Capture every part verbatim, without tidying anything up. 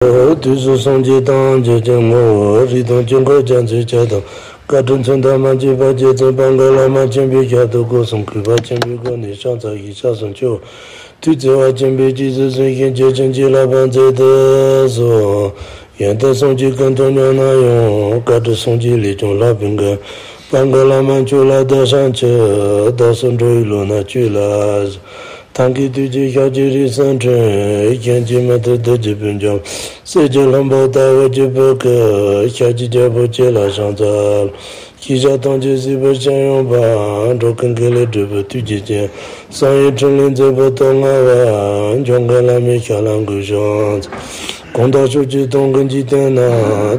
དུས་སུ་སངས་རྒྱས་དང་བརྗོད་ཀྱི་ངོ་བོ་རིགས་དང་དཀྱིལ་འཁོར་རྒྱ་མཚོའི་ཆར་དང་བཀའ་དྲིན་མཚོན་དང་མ་མཆིས་པ་རྗེ་བཙུན་པ་ག་ལ་མ་ཆེན་པོའི་ཞལ་དུ་སྒོ་གསུམ་གུས་པ་ཆེན་པོའི་སྒོ་ནས་ཕྱག་འཚལ་ཞིང་ཕྱག་འཚལ་ཆོག་ཐུགས་བརྩེ་བ་ཆེན་པོས་རྗེས་སུ་བཟུང་ཞིང་རྗེས་ཀྱི་བྱིན་གྱིས་བརླབ་པར་མཛད་དུ་གསོལ། ཡོན་ཏན་སངས་རྒྱས་ཀུན་ཏུ་མྱུར་ན་ཡང་། བཀའ་དྲིན་སངས་རྒྱས་ལས་ཀྱང་ལྷག་པའི་མགོན། བར་འགའ་བླ་མ་མཆོག་ལ་བདག་ཕྱག་འཚལ། བདག་སོགས་འགྲོ་བའི་བློ་སྣ་གཅོད་ལ། ཐབས་མཁས་ཐུགས་རྗེས་ཤཱཀྱའི་རིགས་སུ་འཁྲུངས། གཞན་གྱིས་མི་ཐུབ་བདུད་ཀྱི་དཔུང་འཇོམས། གསེར་གྱི་ལྷུན་པོ་ལྟ་བུ་གྱི་བུ་གུ། ཤཱཀྱའི་རྒྱལ་པོ་ཁྱེད་ལ་ཕྱག་འཚལ། ཤེས་བྱ་ཐམས་ཅད་གཟིགས་པའི་སྤྱན་ཡངས་པ། འགྲོ་ཀུན་དགེ་ལེགས་སྒྲུབ་པའི་ཐུགས་རྗེ་ཅན། བསམ་ཡས་འཕྲིན་ལས་མཛད་པའི་སྟོད་མངའ་བ། འཇམ་མགོན་བླ་མའི་ཞབས་ལ་གུས་ཕྱག་འཚལ། གང་དག་ཕྱོགས་བཅུའི་སྟོང་གི་འཇིག་རྟེན་ན།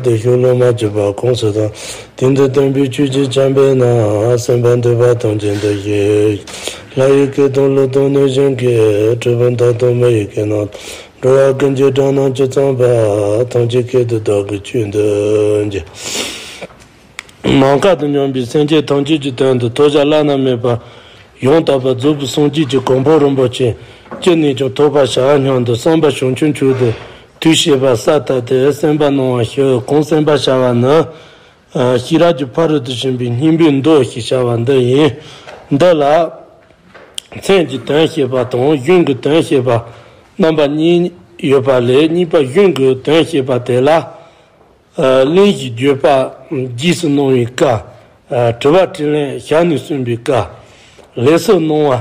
བདེ་གཤེགས་སློབ་མ་གཅིག་པ་ཁོངས་སུ་དང་། དེང་འདིར་བསྟན་པའི་ཆོས་ཀྱི་ཆར་འབེབས་ན། གསན་པར་འདོད་པ་ཐམས་ཅད་འདིར་གཤེགས། ལྷ་ཡི་སྐད་དང་ཀླུ་དང་གནོད་སྦྱིན་སྐད། གྲུལ་བུམ་དག་དང་མི་ཡི་སྐད་རྣམས་དང་། འགྲོ་བ་ཀུན་གྱི་སྒྲ་རྣམས་ཇི་ཙམ་པ། ཐམས་ཅད་སྐད་དུ་བདག་གིས་ཆོས་འདི་བགྱི། ནམ་མཁའ་དང་མཉམ་པའི་སེམས་ཅན་ཐམས་ཅད་ཀྱི་དོན་དུ་ཐོས་བྱ་བླ་ན་མེད་པ་ཡང་དག་པར་རྫོགས་པའི་སངས་རྒྱས་ཀྱི་གོ་འཕང་རིན་པོ་ཆེ་ཅི་ནས་ཀྱང་ཐོབ་པར་བྱ་སྙམ་དུ་བསམ་པ་བྱང་ཆུབ་མཆོག་ཏུ་ཐུགས་བསྐྱེད་པ་ས་ཐག་ཏུ་གསན་པར་གནང་བ་ཞུ། གང་གསན་པར་བྱ་བ་ནི། ཤེས་རབ་ཀྱི་ཕ་རོལ་ཏུ་ཕྱིན་པའི་སྙིང་པོའི་མདོ་ཞེས་བྱ་བ་འདི་ཡིན། འདི་ལ། མཚན་གྱི་དོན་བཤད་པ་དང་གཞུང་གི་དོན་བཤད་པ་རྣམ་པ་གཉིས་ཡོད་པ་ལས། གཉིས་པ་གཞུང་གི་དོན་བཤད་པ་དེ་ལ། ཨ། གླེང་གཞི་བརྗོད་པ་རྗེས་སུ་གནང་བའི་བཀའ། ཨ། དྲི་བ་དྲིས་ལན་ཞལ་ནས་གསུངས་པའི་བཀའ། ལས་སུ་གནང་བ།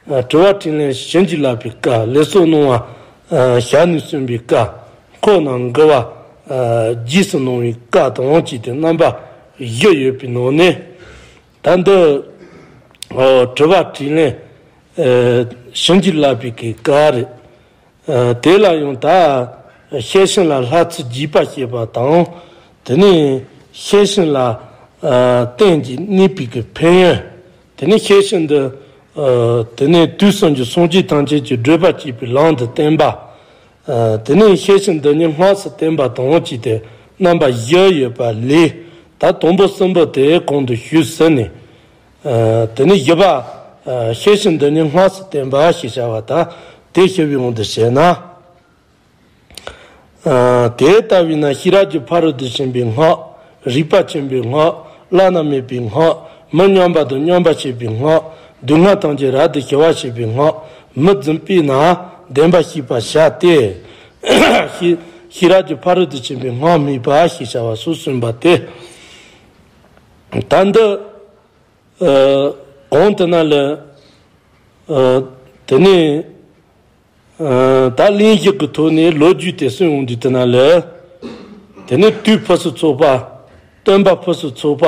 ཨ། དྲི་བ་དྲིས་ལན་བྱིན་གྱིས་བརླབས་པའི་བཀའ། ལས་སུ་གནང་བ། ཨ། ཞལ་ནས་གསུངས་པའི་བཀའ། འཁོར་རྣམས་མགུ་བ། ཨ། རྗེས་སུ་གནང་བའི་བཀའ་དང་བཅས་ཏེ་རྣམ་པ་བཞི་ཡོད་པའི་ནང་ནས། ད་འདི། ཨོ། དྲི་བ་དྲིས་ལན། ཨ། བྱིན་གྱིས་བརླབས་པའི་གི་བཀའ་རེད། ཨ། དེ་ལ་ཡང་ད་ཤེར་ཕྱིན་ལ་ལྷ་ཚུལ་རྒྱས་པ་བཤད་པ་དང་། དེ་ནས་ཤེར་ཕྱིན་ལ། ཨ། རྟེན་གྱི་གནས་པའི་གི་ཕན་ཡོན། དེ་ནས་ཤེར་ཕྱིན་འདི། ཨ། དེ་ནས་དུས་གསུམ་གྱི་སངས་རྒྱས་ཐམས་ཅད་ཀྱི་བགྲོད་པ་གཅིག་པའི་ལམ་དུ་བསྟན་པ། ཨ། དེ་ནས་ཤེར་ཕྱིན་འདི་ཉིད་སྔགས་སུ་བསྟན་པ་དང་བཅས་ཏེ་རྣམ་པ་བཞི་ཡོད་པ་ལས། ད་དང་པོ་གསུམ་པོ་དེ་གོང་དུ་ཞུས་ཟིན་ནས། ཨ། དེ་ནས་བཞི་པ། ཨ། ཤེར་ཕྱིན་འདི་ཉིད་སྔགས་སུ་བསྟན་པ་ཞེས་བྱ་བ་དང་། དེ་ཞུ་བའི་དབང་དུ་བྱས་ན། ཨ། དེ་ལྟ་བས་ན་ཤེས་རབ་ཀྱི་ཕ་རོལ་ཏུ་ཕྱིན་པའི་སྔགས། རིག་པ་ཆེན་པོའི་སྔགས། བླ་ན་མེད་པའི་སྔགས། མི་མཉམ་པ་དང་མཉམ་པར་བྱེད་པའི་སྔགས། སྡུག་བསྔལ་ཐམས་ཅད་རབ་ཏུ་ཞི་བར་བྱེད་པའི་སྔགས། མི་བརྫུན་པས་ན་བདེན་པ་ཤེས་པར་བྱ་སྟེ། ཤེས་ཤེས་རབ་ཀྱི་ཕ་རོལ་ཏུ་ཕྱིན་པའི་སྔགས་སྨྲས་པ་ཞེས་བྱ་བ་སོགས་གསུངས་པ་སྟེ། ད་འདི། ཨ། གོང་དེ་ན་ལ། ཨ། དེ་ནས། ཨ། ད་གླེང་གཞི་གི་ཐོག་ནས་ལོ་རྒྱུས་དེ་གསུངས་ཡོང་དུས་དེ་ན་ལ། དེ་ནས་དུས་ཕུན་སུམ་ཚོགས་པ། སྟོན་པ་ཕུན་སུམ་ཚོགས་པ།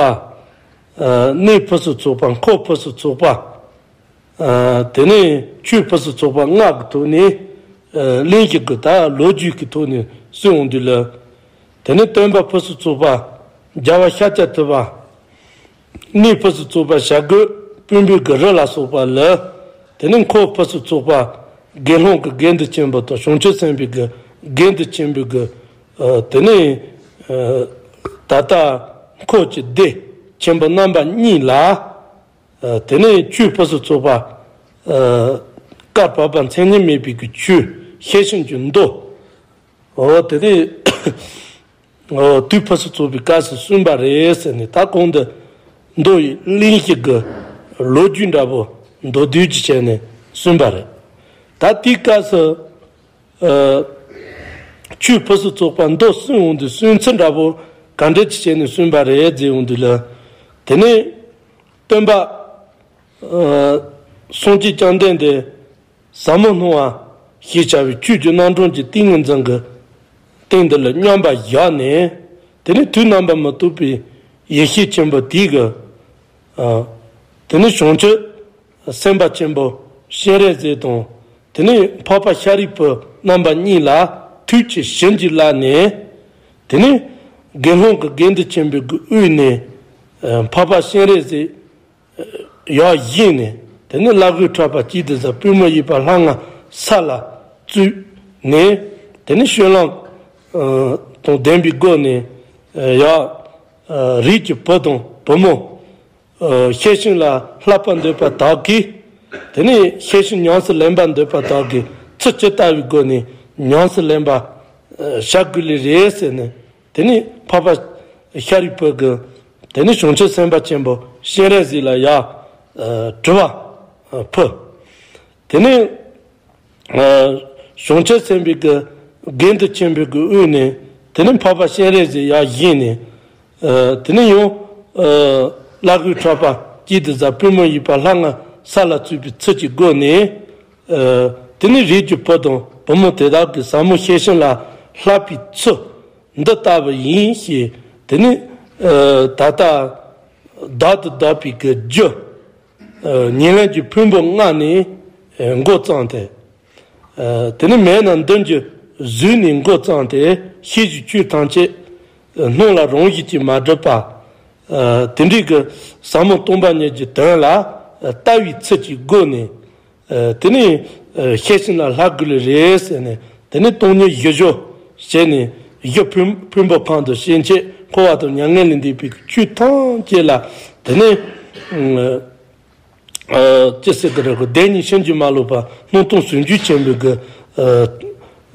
ཨ། གནས་ཕུན་སུམ་ཚོགས་པ། འཁོར་ཕུན་སུམ་ཚོགས་པ། ཨ། དེ་ནས་ཆོས་ཕུན་སུམ་ཚོགས་པ་ལྔ་གི་ཐོག་ནས། ཨ། གླེང་གཞི་གི་ད་ལོ་རྒྱུས་ཀྱི་ཐོག་ནས་གསུངས་ཡོང་དུས་ལ། དེ་ནས་སྟོན་པ་ཕུན་སུམ་ཚོགས་པ། རྒྱལ་བ་ཤཱཀྱ་ཐུབ་པ། གནས་ཕུན་སུམ་ཚོགས་པ་བྱ་རྒོད་སྤུན་པའི་གི་རི་ལ་སོགས་པ་ལ། དེ་ནས་འཁོར་ཕུན་སུམ་ཚོགས་པ། དགེ་སློང་གི་དགེ་འདུན་ཆེན་པོ་དང་བྱང་ཆུབ་སེམས་དཔའི་གི་དགེ་འདུན་ཆེན་པོའི་གི། ཨ། དེ་ནས། ཨ། ད་ལྟ་འཁོར་གྱི་སྡེ་ཆེན་པོ་རྣམ་པ་གཉིས་ལ། ཨ། དེ་ནས་ཆོས་ཕུན་སུམ་ཚོགས་པ། ཨ། བཀའ་བབས་པ་མཚན་ཉིད་མེད་པའི་གི་ཆོས་ཤེར་ཕྱིན་གྱི་མདོ། འོ། དེ་ནས། འོ། དུས་ཕུན་སུམ་ཚོགས་པའི་སྐབས་སུ་གསུངས་པ་རེད་ཟེར་ནས། ད་གོང་དུ་མདོ་ཡི་གླེང་གཞི་གི་ལོ་རྒྱུས་འདྲ་པོ་མདོར་བསྡུས་ཀྱིས་བྱས་ནས་གསུངས་པ་རེད། ད་དེའི་སྐབས་སུ། ཨ། ཆོས་ཕུན་སུམ་ཚོགས་པ་མདོ་གསུངས་ཡོང་དུས་གསུང་ཚུལ་འདྲ་པོ་ག་འདྲ་ཅིག་བྱས་ནས་གསུངས་པ་རེད་ཟེར་ཡོང་དུས་ལ། དེ་ནས་སྟོན་པ། ཨ། སངས་རྒྱས་བཅོམ་ལྡན་འདས། ཟབ་མོ་སྣང་བ་ཞེས་བྱ་བའི་ཆོས་ཀྱི་རྣམ་གྲངས་ཀྱི་ཏིང་ངེ་འཛིན་གྱི་སྟེང་འདི་ལ་མཉམ་པར་བཞག་ནས། དེ་ནས་དུས་རྣམ་པར་མི་རྟོག་པའི་ཡེ་ཤེས་ཆེན་པོ་དེ་གི། ཨ། དེ་ནས་བྱང་ཆུབ་སེམས་དཔའ་ཆེན་པོ་སྤྱན་རས་གཟིགས་དང་། དེ་ནས་འཕགས་པ་ཤཱ་རིའི་བུ་རྣམ་པ་གཉིས་ལ་ཐུགས་ཀྱི་བྱིན་གྱིས་བརླབས་ནས། དེ་ནས་དགེ་སློང་གི་དགེ་འདུན་ཆེན་པོའི་གི་དབུས་ནས། ཨ། འཕགས་པ་སྤྱན་རས་གཟིགས་ཡར་བཞེངས་ནས། དེ་ནས་བླ་གོས་ཁྲ་པ་གཅིག་ཏུ་ཟ། པུས་མོ་གཡས་པ་ལྷ་ང་ས་ལ་བཙུགས་ནས། དེ་ནས་སྤྱོད་ལམ། ཨ། དང་ལྡན་པའི་སྒོ་ནས། ཨ། ཡར། ཨ། རིགས་ཀྱི་བུ་དང་བུ་མོ། ཨ། ཤེར་ཕྱིན་ལ་བསླབ་པར་འདོད་པ་དག་གིས། དེ་ནས་ཤེར་ཕྱིན་ཉམས་སུ་ལེན་པར་འདོད་པ་དག་གིས་ཚུལ་ཇི་ལྟ་བའི་སྒོ་ནས་ཉམས་སུ་ལེན་པ། བྱ་དགོས་ལེ་རེད་ཟེར་ནས། དེ་ནས་འཕགས་པ་ཤཱ་རིའི་བུ་གིས་དེ་ནས་བྱང་ཆུབ་སེམས་དཔའ་ཆེན་པོ་སྤྱན་རས་གཟིགས་ལ་ཡར་དྲི་བ་ཕུལ། དེ་ནས་བྱང་ཆུབ་སེམས་དཔའི་གི་གན་དུ་ཆེན་པོའི་གི་དབུས་ནས། དེ་ནས་འཕགས་པ་སྤྱན་རས་གཟིགས་ཡར་བཞེངས་ནས། དེ་ནས་ཡང་བླ་གོས་ཕྲག་པ་གཅིག་ཏུ་བཟའ། པུས་མོ་གཡས་པ་ལྷ་ལྔ་ས་ལ་བཙུགས་པའི་ཚུལ་གྱི་སྒོ་ནས། དེ་ནས་རིགས་ཀྱི་བུ་དང་བུ་མོ་དེ་དག་གི་ཟབ་མོ་ཤེར་ཕྱིན་ལ་བསླབ་པའི་ཚུལ་འདི་ལྟ་བུ་ཡིན་ཞེས། དེ་ནས་ད་ལྟ་བདག་ཏུ་བདག་པའི་གི་རྒྱུ། ཉེར་ལེན་གྱི་ཕུང་པོ་ལྔ་ནས་འགོ་བརྩམས་ཏེ། དེ་ནས་མེད་ན་འདི་འདྲའི་གཟུགས་ནས་འགོ་བརྩམས་ཏེ། ཤེས་བཞིན་ཆོས་ཐམས་ཅད་སྣང་ལ་རང་བཞིན་གྱིས་མ་གྲུབ་པ། དེ་འདྲའི་གི་ཟབ་མོ་སྟོང་པ་ཉིད་ཀྱི་དོན་ལ་ལྟ་བའི་ཚུལ་གྱི་སྒོ་ནས། དེ་ནས་ཤེར་ཕྱིན་ལ་བསླབ་དགོས་ལེ་རེད་ཟེར་ནས། དེ་ནས་སྟོང་ཉིད་བཞི་སྦྱོར་བྱས་ནས། བཞི་ཕུང་ཕུང་པོ་གང་དུ་སྐྱེ་མཆེད་འཁོར་བ་དང་མྱ་ངན་ལས་འདས་པའི་ཆོས་ཐམས་ཅད་ལ། དེ་ནས་ཅི་ཟེར་གི་རེད་གོ། བདེན་གཉིས་ཕྱིན་ཅི་མ་ལོག་པ་སྣང་སྟོང་ཟུང་འཇུག་ཆེན་པོའི་གི་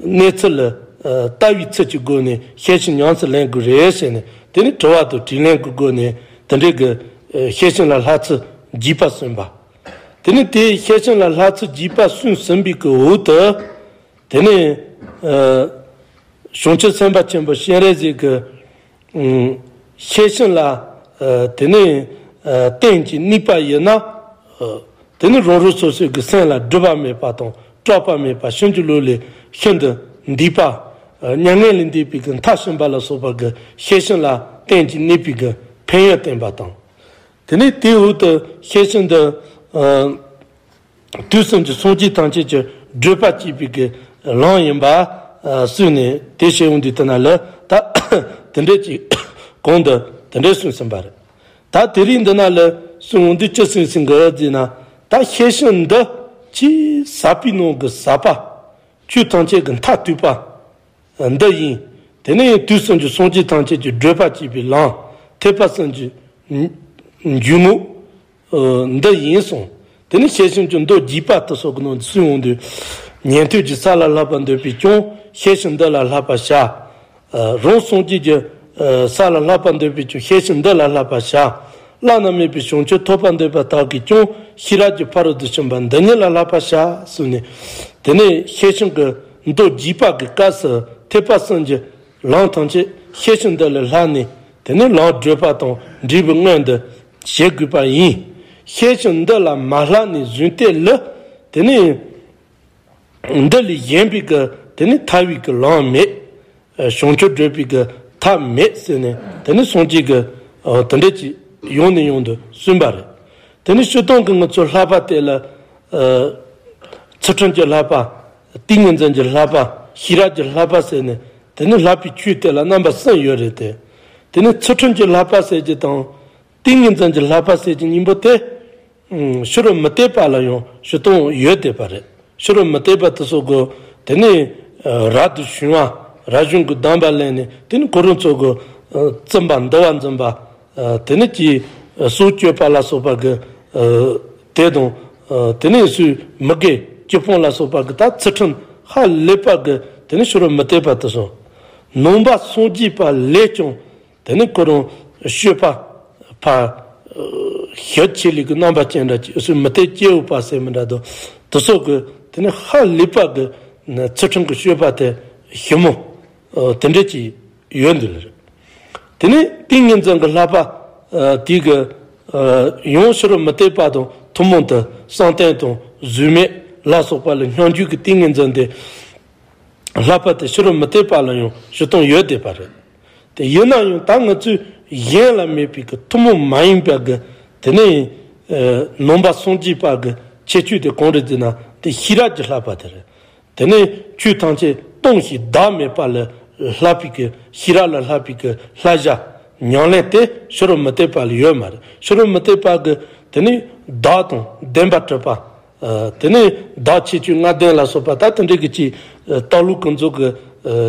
གནས་ཚུལ་ལ་ལྟ་བའི་ཚུལ་གྱི་སྒོ་ནས་ཤེར་ཕྱིན་ཉམས་སུ་ལེན་དགོས་རེད་ཟེར་ནས། དེ་ནས་དྲི་བ་དང་དྲིས་ལན་གྱི་སྒོ་ནས། དེ་འདྲའི་གི་ཤེར་ཕྱིན་ལ་བསླབ་ཚུལ་རྒྱས་པ་གསུངས་པ། དེ་ནས་དེ་ཤེར་ཕྱིན་ལ་བསླབ་ཚུལ་རྒྱས་པ་གསུངས་ཟིན་པའི་གི་འོག་ཏུ། དེ་ནས་བྱང་ཆུབ་སེམས་དཔའ་ཆེན་པོ་སྤྱན་རས་གཟིགས་ཀྱིས། ཤེར་ཕྱིན་ལ། དེ་ནས་རྟེན་གྱི་གནས་པ་ཡིན་ན། དེ་ནས་རང་རང་སོ་སོའི་གི་སེམས་ལ་སྒྲིབ་པ་མེད་པ་དང་སྐྲག་པ་མེད་པ། ཕྱིན་ཅི་ལོག་ལས་ཤིན་ཏུ་འདས་པ། མྱ་ངན་ལས་འདས་པའི་གི་མཐར་ཕྱིན་པ་ལ་སོགས་པ་གི་ཤེར་ཕྱིན་ལ་རྟེན་གྱི་གནས་པའི་གི་ཕན་ཡོན་བསྟན་པ་དང་། དེ་ནས་དེའི་འོག་ཏུ་ཤེར་ཕྱིན་འདི། དུས་གསུམ་གྱི་སངས་རྒྱས་ཐམས་ཅད་ཀྱི་བགྲོད་པ་གཅིག་པའི་གི་ལམ་ཡིན་པ་གསུངས་ནས། དེ་བཤད་འོང་དུས་དེ་ན་ལ་ད་དེ་འདྲས་ཀྱི་གོང་དུ་དེ་འདྲས་གསུངས་ཟིན་པ་རེད། ད་དེ་རིང་འདི་ན་ལ་གསུངས་འོང་དུས་ཅི་གསུངས་ཟིན་གི་ཟེར་ན། ད་ཤེར་ཕྱིན་འདི་ཆེས་ཟབ་པའི་ནང་གི་ཟབ་པ། ཆོས་ཐམས་ཅད་ཀྱི་མཐར་ཐུག་པ་འདི་ཡིན། དེ་ནས་དུས་གསུམ་གྱི་སངས་རྒྱས་ཐམས་ཅད་ཀྱི་བགྲོད་པ་གཅིག་པའི་ལམ། ཐེག་པ་གསུམ་གྱི་འཇུག་ངོགས་འདི་ཡིན་གསུངས། དེ་ནས་ཤེར་ཕྱིན་གྱི་མདོ་རྒྱས་པ་དེ་སོགས་ཀྱི་ནང་དུ་གསུངས་འོང་དུས། ཉན་ཐོས་ཀྱིས་ས་ལ་བསླབ་པར་འདོད་པས་ཀྱང་ཤེར་ཕྱིན་འདི་ལ་བསླབ་པར་བྱ། རང་སངས་རྒྱས་ཀྱིས་ས་ལ་བསླབ་པར་འདོད་པས་ཀྱང་ཤེར་ཕྱིན་འདི་ལ་བསླབ་པར་བྱ། བླ་ན་མེད་པའི་བྱང་ཆུབ་ཐོབ་པར་འདོད་པ་དག་གིས་ཀྱང་ཤེས་རབ་ཀྱི་ཕ་རོལ་ཏུ་ཕྱིན་པ་འདི་ཉིད་ལ་བསླབ་པར་བྱ་གསུངས་ནས། དེ་ནས་ཤེར་ཕྱིན་གྱི་མདོ་རྒྱས་པ་གི་སྐབས་སུ་ཐེག་པ་གསུམ་གྱི་ལམ་ཐམས་ཅད་ཤེར་ཕྱིན་འདི་ལ་བསླབས་ནས། དེ་ནས་ལམ་བགྲོད་པ་དང་འབྲས་བུ་མངོན་དུ་བྱེད་དགོས་པ་ཡིན། ཤེར་ཕྱིན་འདི་ལ་མ་བསླབས་ནས་གཞན་དེ་ལ་དེ་ནས་འདི་ལས་གཞན་པའི་གི་དེ་ནས་ཐར་བའི་གི་ལམ་མེད། བྱང་ཆུབ་བགྲོད་པའི་གི་ཐབས་མེད་ཟེར་ནས། དེ་ནས་སངས་རྒྱས་ཀྱིས་དེ་འདྲ་ཅིག་ཡང་ནས་ཡང་དུ་གསུངས་པ་རེད། དེ་ནས་སྤྱིར་བཏང་གི་ང་ཚོ་བསླབ་པ་དེ་ལ། ཚུལ་ཁྲིམས་ཀྱི་བསླབ་པ། ཏིང་ངེ་འཛིན་གྱི་བསླབ་པ། ཤེས་རབ་ཀྱི་བསླབ་པ་ཟེར་ནས། དེ་ནས་བསླབ་པའི་ཆོས་དེ་ལ་རྣམ་པ་གསུམ་ཡོད་རེད་དེ། དེ་ནས་ཚུལ་ཁྲིམས་ཀྱི་བསླབ་པ་ཟེར་གྱི་དང་། ཏིང་ངེ་འཛིན་གྱི་བསླབ་པ་ཟེར་གྱི་གཉིས་པོ་དེ། ཕྱི་རོལ་མུ་སྟེགས་པ་ལ་ཡང་སྤྱིར་བཏང་ཡོད་བསྡད་པ་རེད། ཕྱི་རོལ་མུ་སྟེགས་པ་དེ་ཚོ་གི་དེ་ནས་རབ་ཏུ་བྱུང་བ། རབ་བྱུང་གི་གདམས་པ་ལེན་ནས། དེ་ནས་ཁོ་རང་ཚོ་གི་བཙུན་པ་འདུལ་བ་འཛིན་པ། དེ་ནས་ཀྱི་སྲོག་གཅོད་པ་ལ་སོགས་པ་གི་དེ་དང་། དེ་ནས་སུས་མི་དགེ་བཅུ་སྤོང་ལ་སོགས་པ་གི་ད་ཚུལ་ཁྲིམས་ཧ་ལས་པ་གི་དེ་ནས་ཕྱི་རོལ་མུ་སྟེགས་པ་དེ་ཚོ། ནང་པ་སངས་རྒྱས་པ་ལས་ཀྱང་། དེ་ནས་ཁོ་རང་སྤྱོད་པ་ཕར་ཞི་ཆེ་ལི་གི་རྣམ་པ་ཅན་འདྲ་ཅིག་སུ་མུ་སྟེགས་སྐྱེ་བོ་པ་ཟེར་མི་འདྲ་དོ། དེ་སོགས་ཀྱི་དེ་ནས་ཧ་ལས་པ་གི་ཚུལ་ཁྲིམས་ཀྱི་སྤྱོད་པ་དེ་ཞིབ་མོ་དེ་འདྲ་ཅིག་ཡོད་འདུག་ལ། དེ་ནས་ཏིང་ངེ་འཛིན་གྱི་བསླབ་པ་དེ་གི་ཡང་ཕྱི་རོལ་མུ་སྟེགས་པ་དང་ཐུན་མོང་དུ་བསམ་གཏན་དང་གཟུགས་མེད་ལ་སོགས་པ་ལ་སྙོམས་འཇུག་གི་ཏིང་ངེ་འཛིན་དེ། བསླབ་པ་དེ་ཕྱི་རོལ་མུ་སྟེགས་པ་ལ་ཡང་སྤྱིར་བཏང་ཡོད་བསྡད་པ་རེད། དེ་ཡིན་ན་ཡང་ད་ང་ཚོས་གཞན་ལ་མེད་པའི་གི་ཐུན་མོང་མ་ཡིན་པ་གི་དེ་ནས་ནང་པ་སངས་རྒྱས་པ་གི་ཁྱད་ཆོས་དེ་གང་རེད་ཟེར་ན། དེ་ཤེས་རབ་ཀྱི་བསླབ་པ་དེ་རེད། དེ་ནས་ཆོས་ཐམས་ཅད་སྟོང་ཞིང་བདག་མེད་པ་ལ་བསླབ་པའི་གི་ཤེས་རབ་ལ་བསླབ་པའི་གི་བསླབ་བྱ་ཉམས་ལེན་དེ་ཕྱི་རོལ་མུ་སྟེགས་པ་ལ་ཡོད་མ་རེད། ཕྱི་རོལ་མུ་སྟེགས་པ་གི་དེ་ནས་བདག་དང་ལྡན་པ་གྲུབ་པ། དེ་ནས་བདག་ཁྱད་ཆོས་ལྔ་ལྡན་ལ་སོགས་པ་ད་དེ་འདྲའི་གི་ཅིག་ལྟ་ལུགས་ཀུན་རྫོབ་ཀྱི་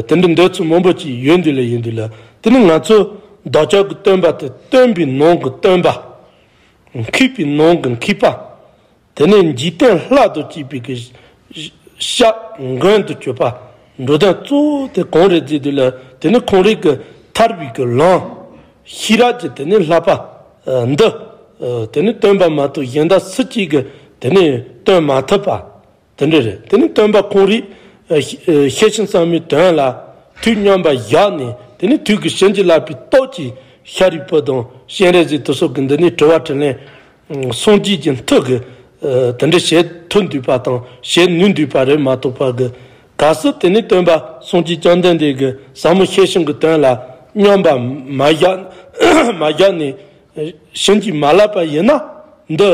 དེ་འདྲའི་འདོད་ཚུལ་མང་པོ་ཅིག་ཡོད་འདུག་ལ། ཡིན་འདུག་ལ། དེ་ནི་ང་ཚོ་བདག་ཅག་གི་སྟོན་པ་དེ་སྟོན་པའི་ནང་གི་སྟོན་པ། མཁས་པའི་ནང་གི་མཁས་པ། དེ་ནས་འཇིག་རྟེན་ལྷ་དང་བཅས་པའི་གི་ཞབས་མགོན་དུ་གྱུར་པ། འགྲོ་དོན་གཙོ་བོ་དེ་གང་རེད་ཟེར་དུས་ལ། དེ་ནི་ཁོང་རང་གི་ཐར་བའི་གི་ལམ། ཤེས་རབ་ཀྱི་དེ་ནི་བསླབ་པ་འདི། དེ་ནི་སྟོན་པ་མ་གཏོགས་གཞན་དག་སུ་གཅིག་གིས་དེ་ནི་སྟོན་མ་ཐུབ་པ། དེ་འདྲ་རེད། དེ་ནི་སྟོན་པ་ཁོང་རང་ཤེར་ཕྱིན་གསང་བའི་དོན་ལ་ཐུགས་མཉམ་པར་བཞག་ནས། དེ་ནི་ཐུགས་ཀྱི་བྱིན་གྱིས་བརླབས་པའི་སྟོབས་ཀྱིས་ཤཱ་རིའི་བུ་དང་སྤྱན་རས་གཟིགས་དེ་ཚོ་གི་འདི་ནི་དྲི་བ་དྲིས་ལན། སངས་རྒྱས་ཀྱི་མཐུ་གི། དེ་འདྲ་བྱེད་ཐུབ་འདུག་པ་དང་བྱེད་ནུས་འདུག་པ་རེད་མ་གཏོགས་པ་གི། གལ་སྲིད་དེ་ནི་སྟོན་པ་སངས་རྒྱས་བཅོམ་ལྡན་འདས་ཀྱི་ཟབ་མོ་ཤེར་ཕྱིན་གྱི་དོན་ལ་མཉམ་པར་མ་བཞག་མ་བཞག་ནས་བྱིན་གྱིས་མ་བརླབས་པ་ཡིན་ན། འདི།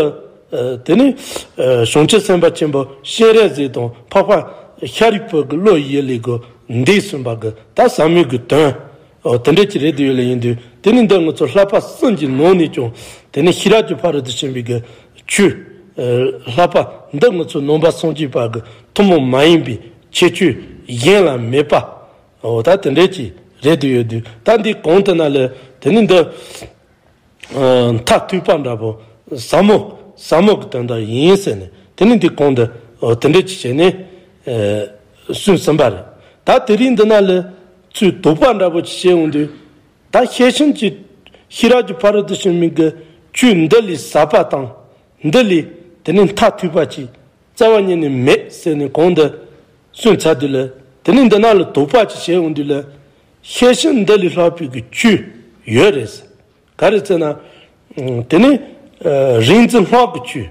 དེ་ནི། བྱང་ཆུབ་སེམས་དཔའ་ཆེན་པོ་སྤྱན་རས་གཟིགས་དང་འཕགས་པ་ཤཱ་རིའི་བུ་གི་བློ་ཡི་ལས་གོ་འདས་ཟིན་པ་གི་ད་ཟབ་མོ་གི་དོན། འོ་དེ་འདྲ་ཅིག་རེད་འདུག་ཡོད་ལ་ཡིན་དུས། དེ་ནི་འདི་ང་ཚོ་བསླབ་པ་གསུམ་གྱི་ནང་ནས་ཀྱང་དེ་ནི་ཤེས་རབ་ཀྱི་ཕ་རོལ་ཏུ་ཕྱིན་པའི་གི་ཆོས། བསླབ་པ་འདི་ང་ཚོ་ནང་པ་སངས་རྒྱས་པ་གི་ཐུན་མོང་མ་ཡིན་པའི་ཁྱད་ཆོས་གཞན་ལ་མེད་པ། འོ་ད་དེ་འདྲ་ཅིག་རེད་འདུག་ཡོད་དུས། ད་འདི་གང་དུ་ན་ལས་དེ་ནི་འདི། མཐར་ཐུག་པ་འདྲ་པོ། ཟབ་མོ། ཟབ་མོ་གི་དོན་དག་ཡིན་ཟེར་ནས། དེ་ནི་འདི་གོང་དུ་དེ་འདྲ་ཅིག་བྱས་ནས་གསུངས་ཟིན་པ་རེད། ད་དེ་རིང་འདི་ན་ལས་ཚུར་དོགས་པ་འདྲ་པོ་ཅིག་བྱས་འོང་དུས། ད་ཤེར་ཕྱིན་གྱི་ཤེས་རབ་ཀྱི་ཕ་རོལ་ཏུ་ཕྱིན་མི་གི་ཆོས་འདི་ལས་ཟབ་པ་དང་། འདི་ལས་དེ་ནི་མཐར་ཐུག་པ་ཅིག་རྩ་བ་ཉིད་ནས་མེད་ཟེར་ནས་གོང་དུ་གསུངས་ཚར་དུས་ལ། དེ་ནི་འདི་ན་ལ་དོགས་པ་ཅིག་བྱས་འོང་དུས་ལ། ཤེར་ཕྱིན་འདི་ལས་ལྷག་པའི་གི་ཆོས་ཡོད་རེད། ག་རེ་ཟེར་ན། དེ་ནི་རིག་འཛིན་སྔགས་ཀྱི་ཆོས།